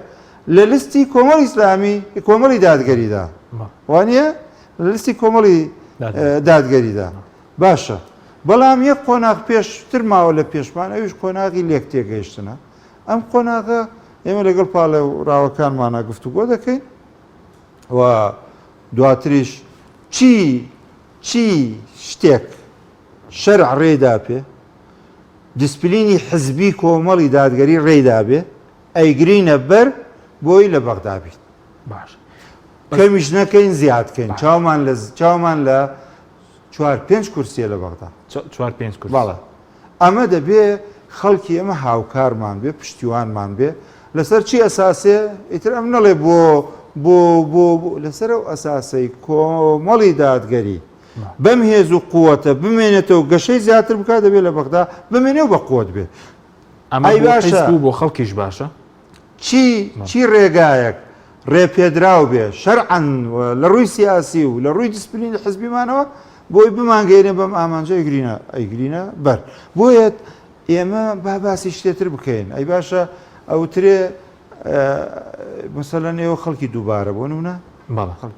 لە لستی کۆمەڵی ئیسلامی کۆمەڵی دادگەریدا وانە لە لستی کۆمەڵی دادگەریدا باشە بەڵام یەک قۆناغ پێشتر ماوە لە پێشمان ئەویش قۆناغی لێک تێگەیشتنە ئەم قۆناغە ئێمە لەگەڵ پاڵێوراوەکانمانە گفتوگۆ دەکەین و دواتریش چی چی شتێک شەرع ڕێدا پێ دیسپلینی حزبی کۆمەڵی دادگەری ڕێدا بێ ئەیگرینە بەر بۆی لە بەغدا بیت باش کەمیش نەکەین زیاد کەین چاومان لە چاومان لە چوار پێنج کورسیە لە بەغدا چوار پێنج کورسی بەڵێ ئەمە دەبێ خەڵکی ئێمە هاوکارمان بێ پشتیوانمان بێ لەسەر چی ئەساسێ ئیتر ئەم نەڵێ بۆ بۆ بۆ لەسەر ئەو ئەساسەی کۆمەڵی دادگەری بەم هێز و قووەتە بمێنێتەوە گەشەی زیاتر بکات دەبێت لە بەغدا بمێنێ و بە قوت بێ ئەمە ئەی بۆ باشە. حیزب و بۆ خەڵکیش باشە چی چی ڕێگایەک ڕێپێدراو بێ شەرعەن و لە ڕووی سیاسی و لە ڕووی دیسپلینی حزبیمانەوە بۆی بمانگەیەنێ بەم ئامانجە ئەیگرینە ئەیگرینە بەر بۆیە ئێمە با باسی شتێتر بکەین ئەی باشە ئەوترێ مەسەلەن ئێوە خەڵکی دووبارە بۆ نمونە بەڵێ خەڵک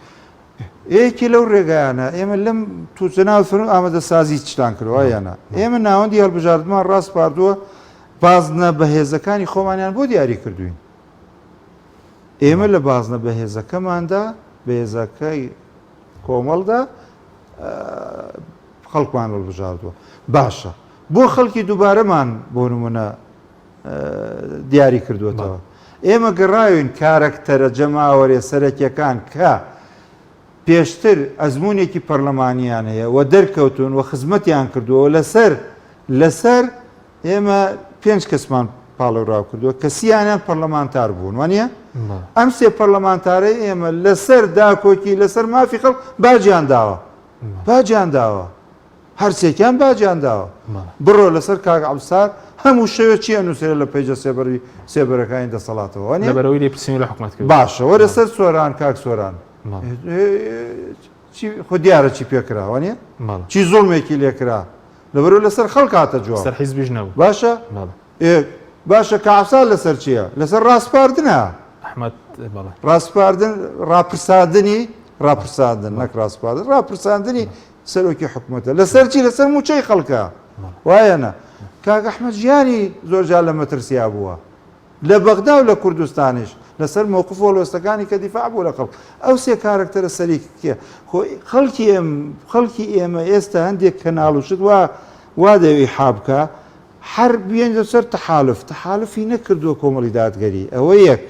یەکێ لەو ڕێگایانە ئێمە لەم تو جەناب فەرموو ئامادەسازی چتان کردوە یان نا ئێمە ناوەندی هەڵبژاردنمان ڕاسپاردووە بازنە بەهێزەکانی خۆمانیان بۆ دیاری کردوین ئێمە لە بازنە بەهێزەکەماندا بەهێزەکەی کۆمەڵدا خەڵکمان هەڵبژاردووە باشە بۆ خەڵکی دووبارەمان بۆ نمونە دیاری کردووەتەوە. ئێمە گەڕاوین کارەکتەرە جەماوەریە سەرەکیەکان کە پێشتر ئەزموونێکی پەرلەمانیان هەیە و دەرکەوتون و خزمەتیان کردووە و لەسەر لەسەر ئێمە پێنج کەسمان پاڵێوراو کردووە کە سیانیان پەرلەمانتار بوون وانە ئەم سێ پەرلەمانتارەی ئێمە لەسەر داکۆکی لەسەر مافی خەڵک باجیان داوە باجیان داوە هەرسێکیان باجیان داوە. بڕۆ لەسەر کاک عەبدولستار هەموو شەوێ چی ئەنووسرێ لە پەیجە سێبەری سێبەرەکانی دەسەڵاتەوە وانیە؟ لەبەرئەوەی لێپرسینەوەی لە حکومەت کردووە. باشە وەرە سەر سۆران کاک سۆران چی خۆ دیارە چی پێ کرا وانیە؟ چی زوڵمێکی لێ کرا لەبەرئەوەی لەسەر خەڵک هاتە جواب. سەر حیزبیش نەبوو. باشە باشە کاک عەبدولستار لەسەر چییە؟ لەسەر ڕاسپاردنە. ئەحمەد بەڵێ. ڕاسپاردن ڕاپرساندنی ڕاپرساندن نەک ڕاسپاردن ڕاپرساندنی سەرۆکی حکومەتە لەسەر چی لەسەر موچەی خەڵکە وایە نا کاک ئەحمەد ژیانی زۆر جار لە مەترسیا بووە لە بەغدا و لە کوردستانیش لەسەر مەوقف و هەڵوێستەکانی کە دیفاع بوو لە خەڵک ئەو سێ کارەکتەرە سەرەکیە خۆ خەڵکی ئێم خەڵکی ئێمە ئێستا هەندێک کەناڵ و شت وا وا دەوێ ئیحا بکا هەر بێنە سەر تەحالف تەحالفی نەکردووە کۆمەڵی دادگەری ئەوە یەک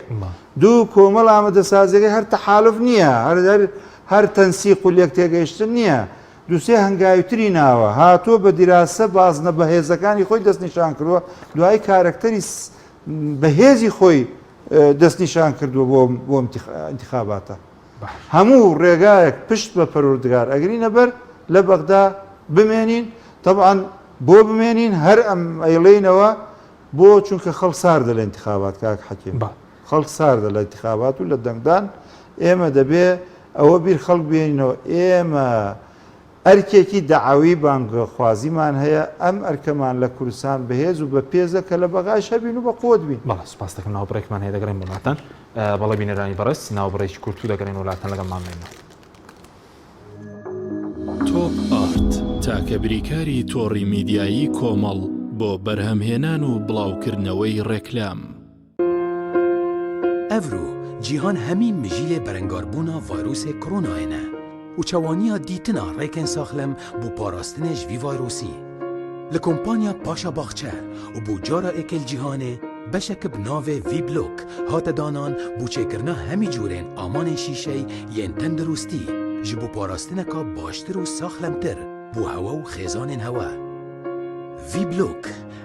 دوو کۆمەڵ ئامادەسازیەکەی هەر تەحالف نییە هەر هەر هەر تەنسیق و لێک تێگەیشتن نییە دووسێ هەنگاوی تری ناوە هاتووە بە دیراسە بازنە بەهێزەکانی خۆی دەستنیشان کردووە دوایی کارەکتەری بەهێزی خۆی دەستنیشان کردووە بۆ بۆ ئینتخاباتە هەموو ڕێگایەک پشت بە پەروەردگار ئەگرینە بەر لە بەغدا بمێنین تەبعەن بۆ بمێنین هەر ئەم ئەیڵێینەوە بۆ چونکە خەڵک ساردە لە انتخابات کاک حەکیم خەڵک ساردە لە انتخابات و لە دەنگدان ئێمە دەبێ ئەوە بیر خەڵک بێنینەوە ئێمە ئەرکێکی دەعەوی بانگخوازیمان هەیە ئەم ئەرکەمان لە کوردستان بەهێز و بەپێزە کە لە بەغاش هەبین و بە قوت بین. بەڵێ سوپاس دەکەم ناوبڕێکمان هەیە دەگەڕێم بۆ لاتان. بەڵێ بینەرانی بەڕێز ناوبڕێکی کورت و دەگەڕێنەوە لاتان لەگەڵمان بمێنەوە. تۆپ ئارت، تاکە بریکاری تۆڕی میدیایی کۆمەڵ بۆ بەرهەمهێنان و بڵاوکردنەوەی ڕێکلام. ئەڤرۆ جیهان هەمی مژیلێ بەرەنگاربوونا ڤایرۆسێ کرۆنایێ نە و چەوانییا دیتنا ڕێکێن ساخلەم بۆ پاراستنێ ژ ڤی ڤایرۆسی لە کۆمپانیا پاشا باخچە و بۆ جارا ئێکێ ل جیهانێ بەشەک ب ناڤێ ڤی بلۆک هاتە دانان بۆ چێکرنا هەمی جورێن ئامانێن شیشەی یێن تەندروستی ژ بۆ پاراستنەکا باشتر و ساخلەمتر بۆ هەوە و خێزانێن هەوە. ڤی بلۆک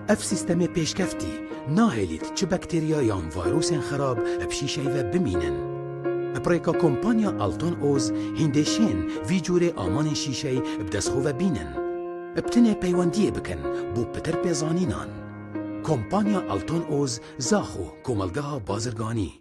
ئەڤ سیستەمێ پێشکەفتی ناهێلیت چ بەکتریا یان ڤایرۆسێن خەراب ب شیشەی ڤە بمینن. ب ڕێکا کۆمپانیا ئەڵتۆن ئۆز هیندێ شێن ڤی جورێ ئامانێن شیشەی ب دەس خۆ ڤە بینن. ب تنێ پەیوەندیێ بکەن بۆ پتر پێزانینان. کۆمپانیا ئەڵتۆن ئۆز زاخۆ کۆمەڵگەها بازرگانی.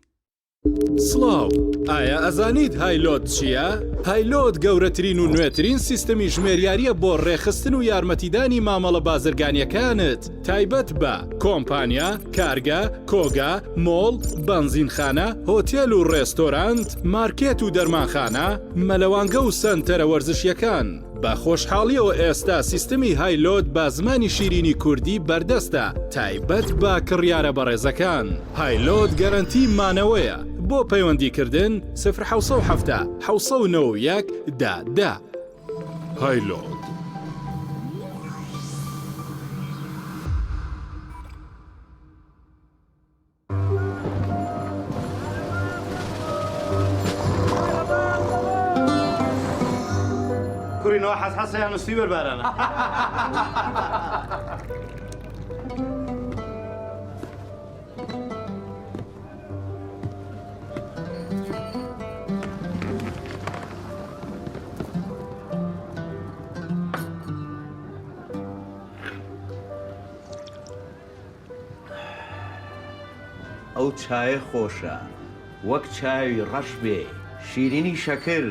سڵاو، ئایا ئەزانیت هایلۆت چییە؟ هایلۆت گەورەترین و نوێترین سیستەمی ژمێریارییە بۆ ڕێکخستن و یارمەتیدانی مامەڵە بازرگانییەکانت تایبەت بە، کۆمپانیا، کارگە، کۆگا، مۆڵ، بەنزینخانە، هۆتێل و ڕێستۆرانت، مارکێت و دەرمانخانە، مەلەوانگە و سەنتەرە وەرزشییەکان. بە خۆشحاڵیەوە ئێستا سیستمی هایلۆد بە زمانی شیرینی کوردی بەردەستە تایبەت بە کڕیارە بەڕێزەکان. هایلۆد گەرەنتی مانەوەیە. بۆ پەیوەندی کردن سفر 770 791 دە دە. هایلۆد. کوڕینەوە حەسحەسەیان نووسی بەربارانە. ئەو چایە خۆشە وەک چاوی ڕەش بێ شیرینی شەکر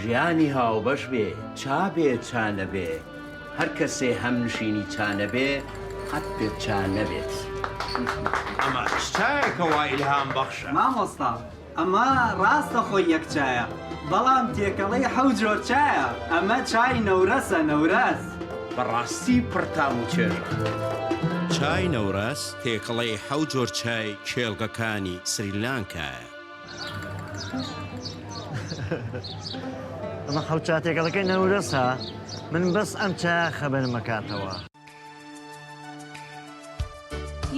ژیانی هاوبەش بێ چا بێ چا نەبێ هەر کەسێ هەمنشینی چا نەبێ قەت پێ چا نەبێت. ئەمە چ چایەکە وا ئیلهام بەخشە؟ مامۆستا ئەمە ڕاستە خۆی یەک چایە بەڵام تێکەڵەی حەو جۆر چایە ئەمە چای نەورەسە نەورەس. بەڕاستی پڕ تام و چێژە. چای نەورەس تێکەڵەی حەو جۆر چای کێڵگەکانی سریلانکایە. ئەمە حەو چا تێکەڵەکەی نەورەسە من بەس ئەم چایە خەبەرم ئەکاتەوە.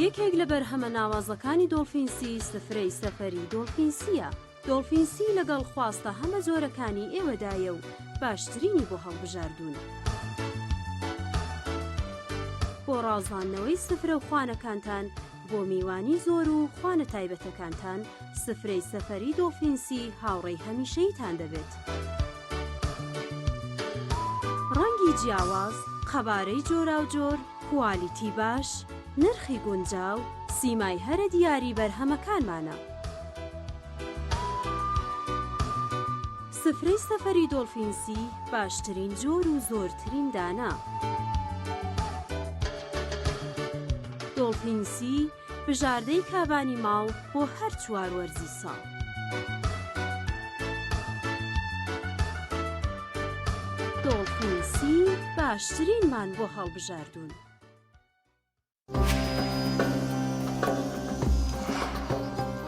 یەکێک لە بەرهەمە ناوازەکانی دۆڵفینسی سفرەی سەفەری دۆڵفینسییە. دۆڵفینسی لەگەڵ خواستە هەمەجۆرەکانی ئێوەدایە و باشترینی بۆ هەڵبژاردوون. بۆ ڕازاندنەوەی سفرە و خوانەکانتان بۆ میوانی زۆر و خوانە تایبەتەکانتان، سفرەی سەفەری دۆڵفینسی هاوڕێی هەمیشەییتان دەبێت. ڕەنگی جیاواز، قەبارەی جۆراوجۆر، کوالیتی باش، نرخی گونجاو، سیمای هەرە دیاری بەرهەمەکانمانە. سفرەی سەفەری دۆڵفینسی باشترین جۆر و زۆرترین دانە. دۆڵفینسی بژاردەی کابانی ماڵ بۆ هەر چوار وەرزی ساڵ. دۆڵفینسی باشترینمان بۆ هەڵبژاردوون.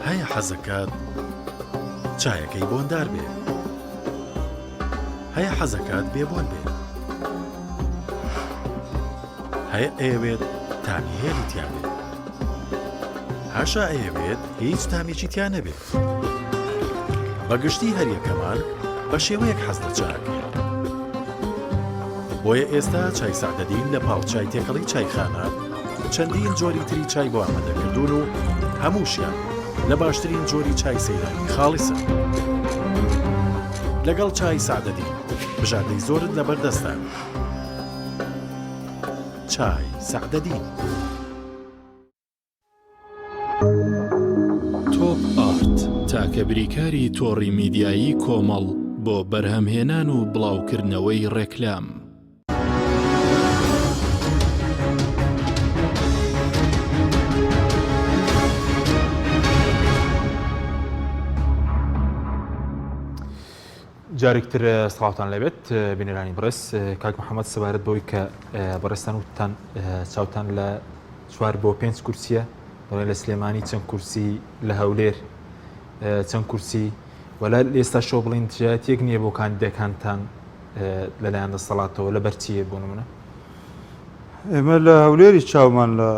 هەیە حەزەکات چایەکەی بۆندار بێ. هەیە حەزەکات بێ بۆن بێ. هەیە ئەیەوێت تامی هێلی تیا بێت. هەشە ئەیەوێت هیچ تامێکی تیا نەبێت. بە گشتی هەریەکەمان بە شێوەیەک حەز لە چا ئەکەین. بۆیە ئێستا چای سەعدەدین لە پاڵ چای تێکەڵی چایخانە چەندین جۆری تری چای بۆ ئامادە کردوون و هەمووشیان لە باشترین جۆری چای سەیرانی خاڵیسن. لەگەڵ چای سەعدەدین بژاردەی زۆرت لەبەردەستە. چای سەعدەدین. تۆپ ئارت، تاکە بریکاری تۆڕی میدیایی کۆمەڵ بۆ بەرهەمهێنان و بڵاوکردنەوەی ڕێکلام. جارێکتر سڵاوتان لێبێت بینەرانی بەڕێز کاک محەممەد سەبارەت بەوەی کە بەڕێزتان وتتان چاوتان لە چوار بۆ پێنج کورسیە دەڵێن لە سلێمانی چەند کورسی لە هەولێر چەند کورسی وەلا ئێستا شۆ بڵین دژایەتیەک نییە بۆ کاندیدەکانتان لەلایەن دەسەڵاتەوە لەبەر چییە بۆ نمونە؟ ئێمە لە هەولێری چاومان لە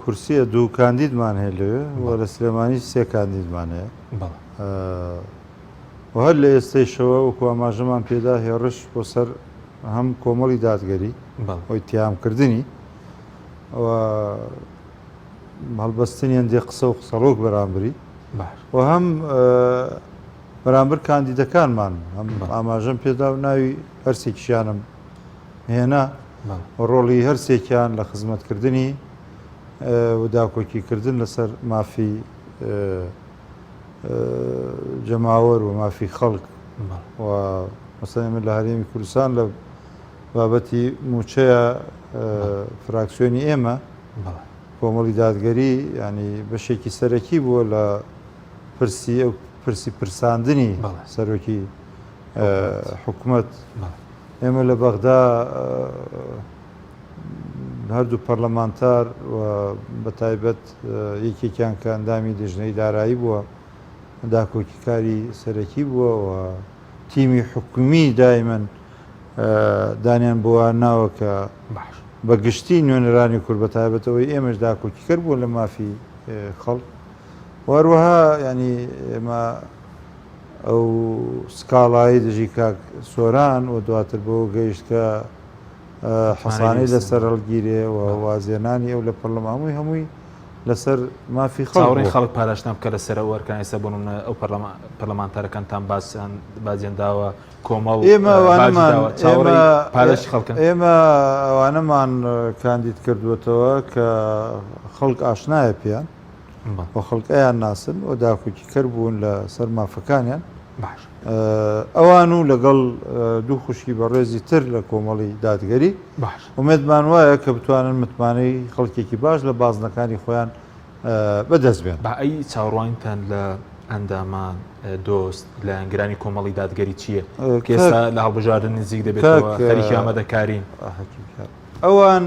کورسیە دوو کاندیدمان هەیە لەوێ و لە سلێمانی سێ کاندیدمان هەیە و هەر لە ئێستەیشەوە وەکو ئاماژەمان پێدا هێڕش بۆ سەر هەم کۆمەڵی دادگەری ئەوی تیامکردنی و هەڵبەستنی هەندێک قسە و قسەڵۆک بەرامبری و هەم بەرامبەر کاندیدەکانمان هەم ئاماژەم پێدا و ناوی هەرسێکیشیانم هێنا و ڕۆڵی هەرسێکیان لە خزمەتکردنی و داکۆکیکردن لەسەر مافی جەماوەر و مافی خەڵک و مەسەلەن ئێمە لە هەرێمی کوردستان لە بابەتی مووچەیە فراکسیۆنی ئێمە کۆمەڵی دادگەری ینی بەشێکی سەرەکی بووە لە پرسی ئەو پرسی پرساندنی سەرۆکی حکومەت ئێمە لە بەغدا هەردوو پەرلەمانتار و بەتایبەت یەکێکیان کە ئەندامی لیژنەی دارایی بووە داکۆکیکاری سەرەکی بووە و تیمی حکومی دایمەن دانیان بۆ ناوە کە بە گشتی نوێنەرانی کورد بەتایبەتەوەی ئێمەش داکۆکیکەر بووە لە مافی خەڵک و هەروەها ینی ئێمە ئەو سکاڵای دژی کاک سۆران و دواتر بەوە گەیشت کە حەسانەی لەسەر هەڵگیرێ و وازێنانی ئەو لە پەرلەمان هەمووی هەمووی لەسەر مافی خەڵک چاوەڕێین خەڵک پاداشتان بکە لەسەر ئەو ئەرکانە ئێستا بۆ نمونە ئەو پەرلەمانتارەکانتان باسیان باجیان داوە کۆمەڵ ئێمە باجی ئەوانەمان داوە چاوەڕێی ئێمە پاداشتی خەڵکن ئێمە ئەوانەمان کاندید کردووەتەوە کە خەڵک ئاشنایە پێیان و خەڵک ئەیان ناسن و داکۆکیکەر بوون لە سەر مافەکانیان باش ئەوان و لەگەڵ دوو خوشکی بەڕێزی تر لە کۆمەڵی دادگەری باش ئومێدمان وایە کە بتوانن متمانەی خەڵکێکی باش لە بازنەکانی خۆیان بەدەست بێن. با ئەی چاوەڕوانیتان لە ئەندامان، دۆست، لایەنگرانی کۆمەڵی دادگەری چییە؟ کە ئێستا لە هەڵبژاردن نزیک دەبێتەوە، خەریکی ئامادەکارین. ئەوان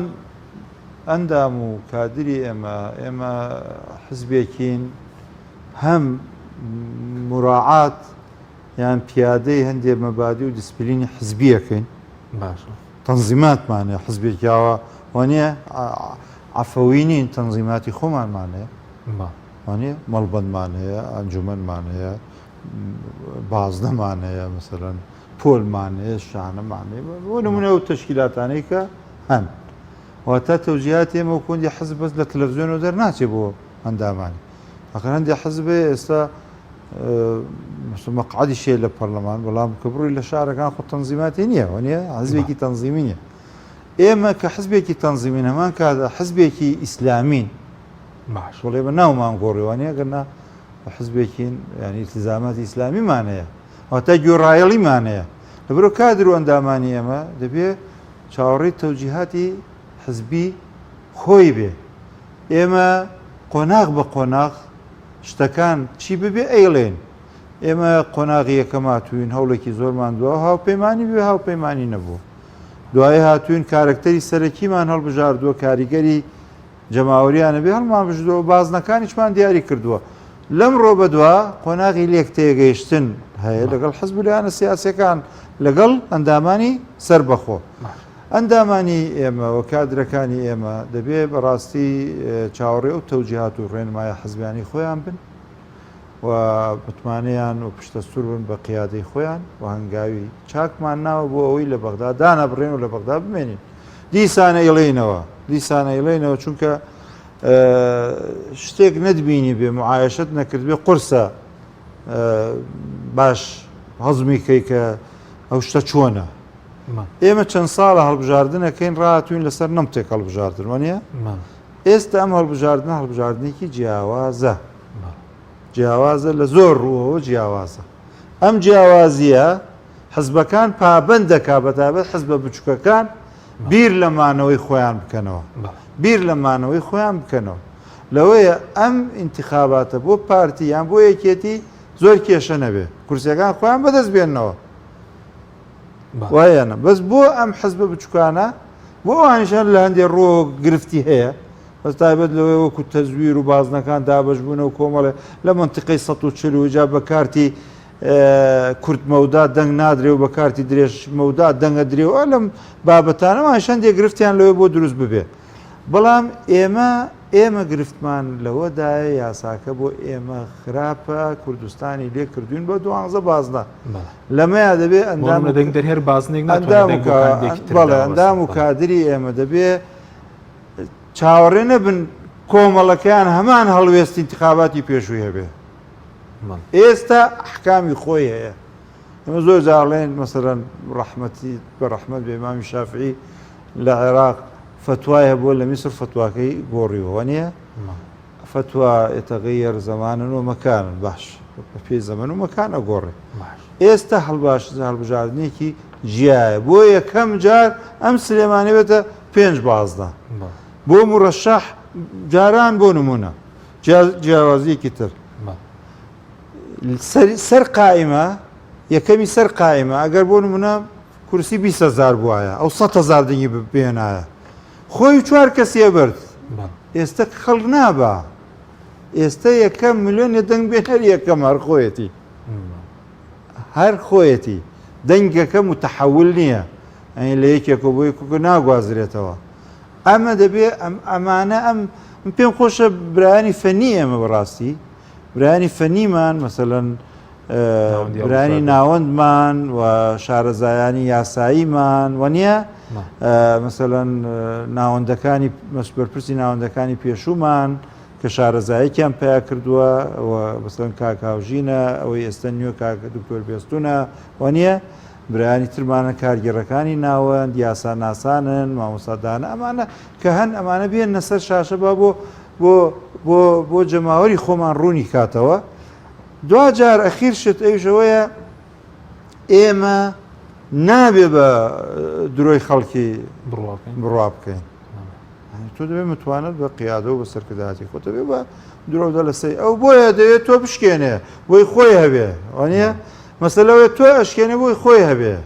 ئەندام و کادری ئێمە، ئێمە حزبێکین هەم موراعات یان پیادەی هەندێ مەبادی و دیسپلینی حزبی ئەکەین. باشە. تەنزیماتمان هەیە، حزبێکی ئاوا وانییە عەفەوی نین، تەنزیماتی خۆمانمان هەیە. وانییە؟ مەڵبەندمان هەیە، ئەنجومەنمان هەیە، بازنەمان هەیە، مەسەلەن پۆلمان هەیە، شانەمان هەیە، بۆ نمونە ئەو تەشکیلاتانەی کە هەن. واتە تەوجیهاتی ئێمە وەکو هەندێ حزب بەس لە تەلەفزیۆنەوە دەرناچێ بۆ ئەندامانی. ئاخر هەندێ حزب هەیە ئێستا مەقعەدیش هەیە لە پەرلەمان بەڵام کە بڕۆی لە شارەکان خۆ تەنزیماتی نییە وانە حزبێکی تەنزیمی نییە. ئێمە کە حزبێکی تەنزیمین هەمان کات حزبێکی ئیسلامین باش وڵێ بە ناومان گۆڕی وانە گەرنا حزبێکین یعنی التزاماتی ئیسلامیمان هەیە واتە گوێڕایەڵیمان هەیە لەبەرو کادر و ئەندامانی ئێمە دەبێ چاوەڕێی تەوجیهاتی حزبی خۆی بێ. ئێمە قۆناغ بە قۆناغ شتەکان چی ببێ ئەیڵێین. ئێمە قۆناغی یەکەم هاتووین هەوڵێکی زۆرمان دوا و هاوپەیمانی بێ هاوپەیمانی نەبوو. دوایی هاتووین کارەکتەری سەرەکیمان هەڵبژاردووە کاریگەری جەماوەریانە بێ هەڵمانبژدووە و بازنەکانیشمان دیاری کردووە. لەمڕۆ بەدوا قۆناغی لێک تێگەیشتن هەیە لەگەڵ حزب و لایەنە سیاسیەکان لەگەڵ ئەندامانی سەربەخۆ. ئەندامانی ئێمە و کادرەکانی ئێمە دەبێ بەڕاستی چاوەڕێ ئەو تەوجیهات و ڕێنمایە حزبیانەی خۆیان بن و متمانەیان و پشتەستور بن بە قیادەی خۆیان و هەنگاوی چاکمان ناوە بۆ ئەوەی لە بەغدا دانەبڕێن و لە بەغدا بمێنین. دیسان ئەیڵێینەوە، دیسان ئەیڵێینەوە چونکە شتێک نەتبینی بێ معایشت نەکردبێ قورسە باش هەزمی کەی کە ئەو شتە چۆنە ئێمە چەند ساڵە هەڵبژاردنەکەین ڕاتوین لەسەر نەمتێک هەڵبژاردن وانە ئێستا ئەم هەڵبژاردنە هەڵبژاردنێکی جیاوازە جیاوازە لە زۆر ڕووەوە جیاوازە ئەم جیاوازیە حزبەکان پابەند دەکا بەتایبەت حزبە بچوکەکان بیر لە مانەوەی خۆیان بکەنەوە بیر لە مانەوەی خۆیان بکەنەوە لەوەیە ئەم ئینتخاباتە بۆ پارتی یان بۆ یەکێتی زۆر کێشە نەبێ کورسیەکان خۆیان بەدەست بێنەوە. وایەنە بەس بۆ ئەم حزبە بچوکانە بۆ ئەوانیش هەر لە هەندێ ڕووەوە گرفتی هەیە بەس تایبەت لەوەی وەکو تەزویر و بازنەکان دابەش بوونە و کۆمەڵێ لە مەنتیقەی 140 و جا بە کارتی کورت مەودا دەنگ نادرێ و بە کارتی درێژ مەودا دەنگە درێ و لەم بابەتانە وانیش هەندێک گرفتیان لەوێ بۆ دروست ببێ بەڵام ئێمە ئێمە گرفتمان لەوەدایە یاساکە بۆ ئێمە خراپە کوردستانی لێ کردوین بە دوانزە بازنە لەمەیا دەبێ ئەندام لە دەنگ دەر هەر بازنێک ناتوانێت دەنگ بۆ کاندیدێکی تر بەڵێ ئەندام و کادری ئێمە دەبێ چاوەڕێ نەبن کۆمەڵەکەیان هەمان هەڵوێستی انتخاباتی پێشووی هەبێ ئێستا ئەحکامی خۆی هەیە ئێمە زۆر جاڵێن مەسەرەن ڕەحمەتی بە ڕەحمەت بێ ئیمامی شافعی لە عێراق فەتوای هەبووە لە میسر فەتواکەی گۆڕیوە وانیە؟ فەتوا یتغیر زمانا و مکانا باش بەپێی زەمەن و مەکان ئەگۆڕێ ئێستا هەڵباش هەڵبژاردنێکی جیایە بۆ یەکەم جار ئەم سلێمانی بێتە پێنج بازدە بۆ مڕەشەح جاران بۆ نمونە جیاوازیەکی تر سەر قائیمە یەکەمی سەر قائیمە ئەگەر بۆ نمونە کورسی 20 هزار بواە ئەو 100 هزار دەنگی بێنایە خۆی و چوار کەسی ئەبرد ئێستە خەڵک نابا ئێستە یەکەم ملیۆنێ دەنگ بێ هەر یەکەم هەر خۆیەتی هەر خۆیەتی دەنگەکە متحول نییە ئەین لە یەکێکەوە بۆ یەکێکە ناگوازرێتەوە ئەمە دەبێ ئەم ئەمانە ئەم من پێم خۆشە برایانی فەنی ئێمە بەڕاستی برایانی فەنیمان مەسەلەن برانی ناوەندمان و شارەزایانی یاساییمان و نییە مەسەلەن ناوەندەکانی بەرپرسی ناوەندەکانی پێشوومان کە شارەزایەکیان پیا کردووە و بەسەن کاک هاوژینە ئەوەی ئێستا نوێ کاک دکتۆر بێستونە و نییە برایانی ترمانە کارگێڕەکانی ناوەند یاساناسانن مامۆستادانە ئەمانە کە هەن ئەمانە بێنە سەر شاشە با بۆ بۆ بۆ بۆ جەماوەری خۆمان ڕوونی کاتەوە دواجار ئەخیر شت ئەویش ئەوەیە ئێمە نابێ بە درۆی خەڵکی بڕوا بکەین تۆ دەبێت متوانت بە قیادە و بە سەرکرداتی خۆ دەبێ بە درۆدا لەسەر ئەو بۆیە دەوێت تۆ بشکێنێ بۆی خۆی هەبێ وانە مەسەلەوەی تۆ ئەشکێنێ بۆی خۆی هەبێ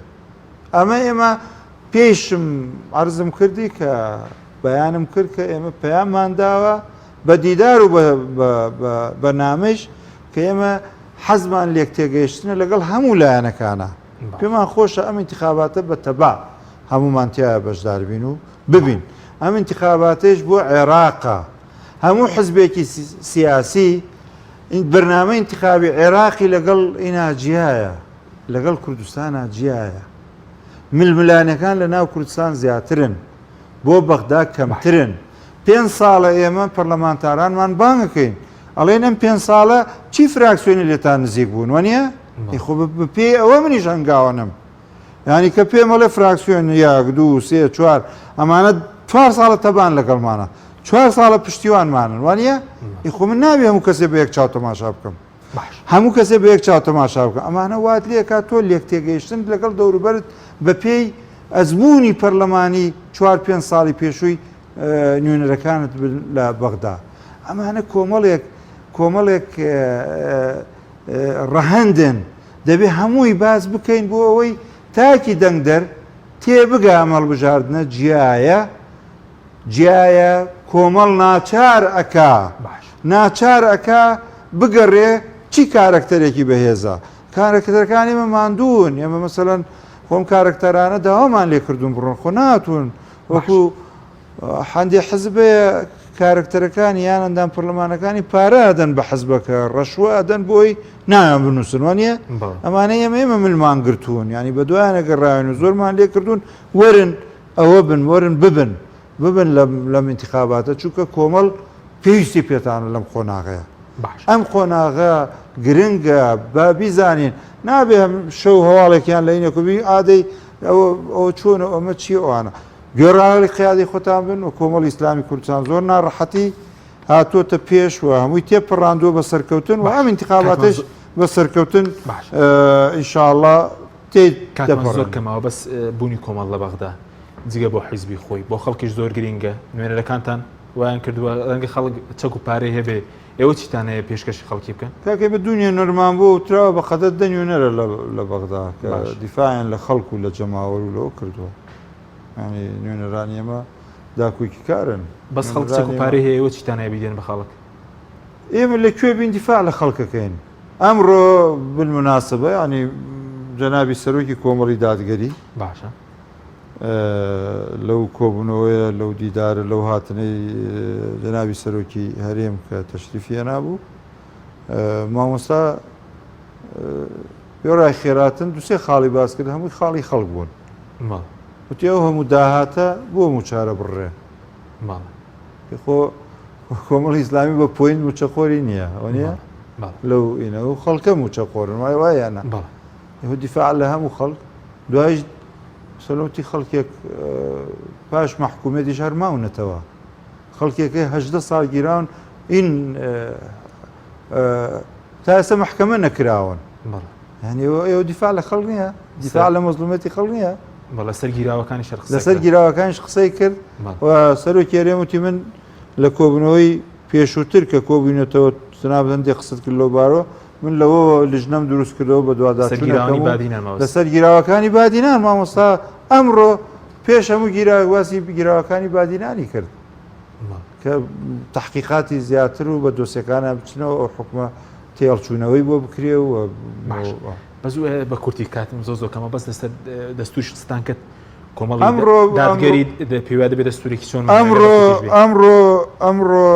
ئەمە ئێمە پێشم عرضم کردی کە بەیانم کرد کە ئێمە پەیاممان داوە بە دیدار و بە نامەیش کە ئێمە حەزمان لێک تێگەیشتنە لەگەڵ هەموو لایەنەکانە پێمان خۆشە ئەم انتخاباتە بە تەبا هەمومان تایە بەشدار بین و ببین ئەم انتخاباتەیش بۆ عێراقە هەموو حزبێکی سیاسی بەرنامە انتخابی عێراقی لەگەڵ ئینا جیایە لەگەڵ کوردستانە جیایە ململانەکان لە ناو کوردستان زیاترن بۆ بەغدا کەمترن. پێنج ساڵە ئێمە پەرلەمانتارانمان بانگ ئەکەین ئەڵێن ئەم پێنج ساڵە چی فراکسیۆنی لێتان نزیک بوون وەنیە؟ ئەی خۆ بە پێی ئەوە منیش هەنگاوەنم یانی کە پێم ئەڵێ فراکسیۆن یەک دوو سێ چوار ئەمانە چوار ساڵە تەبان لەگەڵمانە چوار ساڵە پشتیوانمانن وانە ئی خۆ من نابێ هەموو کەسێ بە یەک چاو تەماشا بکەم هەموو کەسێ بە یەک چاو تەماشا بکە ئەمانە وات لێکا تۆ لێک تێگەیشتن لەگەڵ دەوروبەرت بە پێی ئەزموونی پەرلەمانی چوار پێنج ساڵی پێشووی نوێنەرەکانت بن لە بەغدا ئەمانە کۆمەڵێک کۆمەڵێک ڕەهەندن دەبێ هەمووی باس بکەین بۆ ئەوەی تاکی دەنگدەر تێبگا ئەم هەڵبژاردنە جیایە جیایە کۆمەڵ ناچار ئەکا ناچار ئەکا بگەڕێ چی کارەکتەرێکی بەهێزە کارەکتەرەکان ئێمە ماندوون ئێمە مەسەلەن خۆم کارەکتەرانە داوامان لێ کردوون بڕۆن خۆ ناتون وەکو هەندێ حزب هەیە کارەکتەرەکانی یان ئەندام پەرلەمانەکانی پارە ئەدەن بە حزبەکە ڕەشوە ئەدەن بۆی نایان بنووسن وانە ئەمانە ئێمە ئێمە ملمان گرتوون ینی بە دوایانە گەڕاوین و زۆرمان لێ کردوون وەرن ئەوە بن وەرن ببن ببن لەم ئینتخاباتە چونکە کۆمەڵ پێویستی پێتانە لەم قۆناغەیە ئەم قۆناغە گرنگە با بیزانین نابێ هەم شەو هەواڵێکیان لە ئینەکوبی ئادەی ئەوە چۆنە ئەمە چی ئەوانە گوێڕایەڵی قیادی خۆتان بن و کۆمەڵی ئیسلامی کوردستان زۆر ناڕەحەتی هاتووەتە پێش و هەمووی تێپەڕاندووە بە سەرکەوتن و ئەم ئینتخاباتەش بە سەرکەوتن ئینشاءاللە تێ کاتمان زۆر کەماوە بەس بوونی کۆمەڵ لە بەغدا جگە بۆ حیزبی خۆی بۆ خەڵکیش زۆر گرینگە نوێنەرەکانتان وایان کردووە ڕەنگە خەڵک چەک و پارەی هەبێ. ئێوە چیتان هەیە پێشکەشی خەڵکی بکەن؟ کاکە ئێمە دوو نوێنەرمان بووە وتراوە بە قەدەر دە نوێنەرە لە بەغدا کە دیفاعیان لە خەڵک و لە جەماوەر و لەوە کردووە. یانی نوێنەرانی ئێمە داکۆکیکارن. بەس خەڵک چەک و پارەی هەیە ئێوە چیتان هەیە بیدەن بە خەڵک؟ ئێمە لە کوێ بین دیفاع لە خەڵکەکەین. ئەمڕۆ بالمناسبە یانی جەنابی سەرۆکی کۆمەڵی دادگەری باشە لەو کۆبوونەوەیە لەو دیدارە لەو هاتنەی جەنابی سەرۆکی هەرێم کە تەشریفی هێنابوو مامۆستا وێڕای خێراتن دوسێ خاڵی باس کرد هەمووی خاڵی خەڵک بوون وتی ئەو هەموو داهاتە بۆ موچارە بڕێ خۆ کۆمەڵی ئیسلامی بە point موچەخۆری نییە ئەوە نییە لەو ئینە و خەڵکە موچەخۆرن وای وایانە دیفاع لە هەموو خەڵک دوایش سەلۆتی خەڵکێک پاش مەحکومیەتیش هەر ماونەتەوە خەڵکێکەی هەدە ساڵ گیراون ئین تا ئێستا محکەمە نەکراون یعنی ئێوە دیفاع لە خەڵک نییە دیفاع لە مەزلومەتی خەڵک نییە لەسەر گیراوەکانی لەسەر گیراوەکانیش قسەی کرد و سەرۆکی هەرێم وتی من لە کۆبوونەوەی پێشووتر کە کۆبووینەتەوە جەنابت هەندێک قسەت کرد لەو بارەوە من لەوەوە لجنەم دروست کردەوە بە دواداچوونەکەم لەسەر گیراوەکانی بادینان مامۆستا ئەمڕۆ پێش هەموو گیراوێک باسی گیراوەکانی بادینانی کرد کە تحقیقاتی زیاتر و بە دۆسیەکانە بچنەوە ئەو حکومە تێڵچوونەوەی بۆ بکرێ و بەس بە کورتی کاتم زۆ زۆر کەمە بەس لەسەر دەستوش قسەتان کرد کۆمەڵی ئەمڕۆ دادگەری پێوا دەبێت دەستورێکی چۆن ئەمڕۆ ئەمڕۆ ئەمڕۆ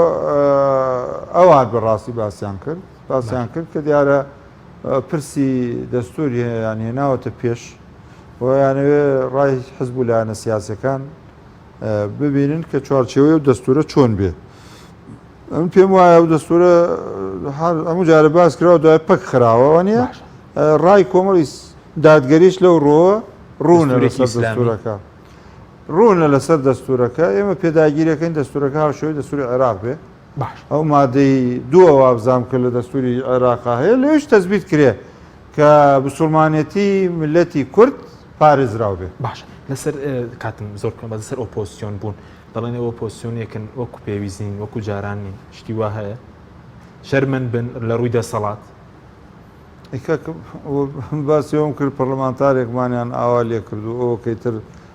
ئەوان بەڕاستی باسیان کرد باسیان کرد کە دیارە پرسی دەستوری یان هێناوەتە پێش و یانەوێ ڕای حزب و لایەنە سیاسەکان ببینن کە چوارچێوەی و دەستورە چۆن بێ ئەم پێم وایە ئەو دەستورە هەموو جارە باس کراوە دوای پەک خراوە نیە ڕای کۆمەڵی دادگەریش لەو ڕۆوە ڕوونە لەسەر دەستورەکە ڕوونە لەسەر دەستورەکە ئێمە پێداگیرەکەین دەستورەکە هاوشێوەی دەستوری عێراق بێ باش ئەو مادەی دووە وابزانام کە لە دەستوری عێراقا هەیە لەویش تەزبیت کرێ کە بسوڵمانێتی ملەتی کورد پارێزراو بێ باش لەسەر کاتم زۆر بکەم بە لەسەر ئۆپۆزسیۆن بوون دەڵێن ئێوە ئۆپۆزسیۆنێکن وەکو پێویست نین وەکو جاران نین شتی وا هەیە شەرمن بن لە ڕووی دەسەڵات باسی ئەوم کرد پەرلەمانتارێکمانیان ئاوا لێ کرد و ئەوەکەی تر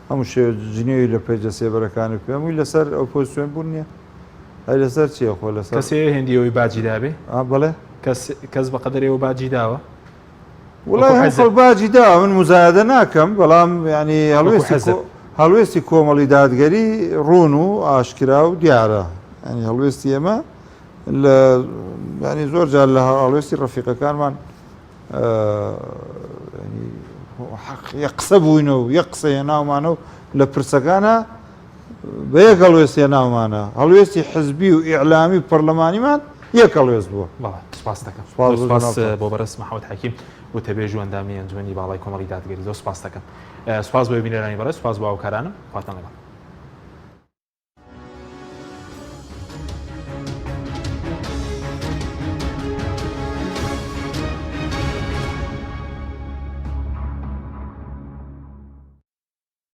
هەموو شێوە جنێوی لە پەیجە سێبەرەکانی پێ هەمووی لەسەر ئۆپۆزسیۆن بوون نییە ئەی لەسەر چییە خۆ لەسەر کەسێ هێندی ئەوەی باجی دابێ بەڵێ کەس کەس بە قەدەر ئێوە باجی داوە وڵای هەم باجی دا من مزایدە ناکەم بەڵام ینی هەڵوێستی هەڵوێستی کۆمەڵی دادگەری ڕوون و ئاشکرا و دیارە ینی هەڵوێستی ئێمە لە ینی زۆر جار لە هەڵوێستی ڕەفیقەکانمان یە قسە بووینە و یە قسە هێناومانە و لە پرسەکانە بە یەک هەڵوێست هێناومانە هەڵوێستی حزبی و ئیعلامی و پەرلەمانیمان یەک هەڵوێست بووە. بەڵێ سوپاست دەکەم. سوپاس سوپاس بۆ بەڕێز محەممەد حەکیم وتەبێژ و ئەندامی ئەنجومەنی باڵای کۆمەڵی دادگەری زۆر سوپاست دەکەم. سوپاس بۆ بینەرانی بەڕێز سوپاس بۆ هاوکارانم خواتان لەگەڵ.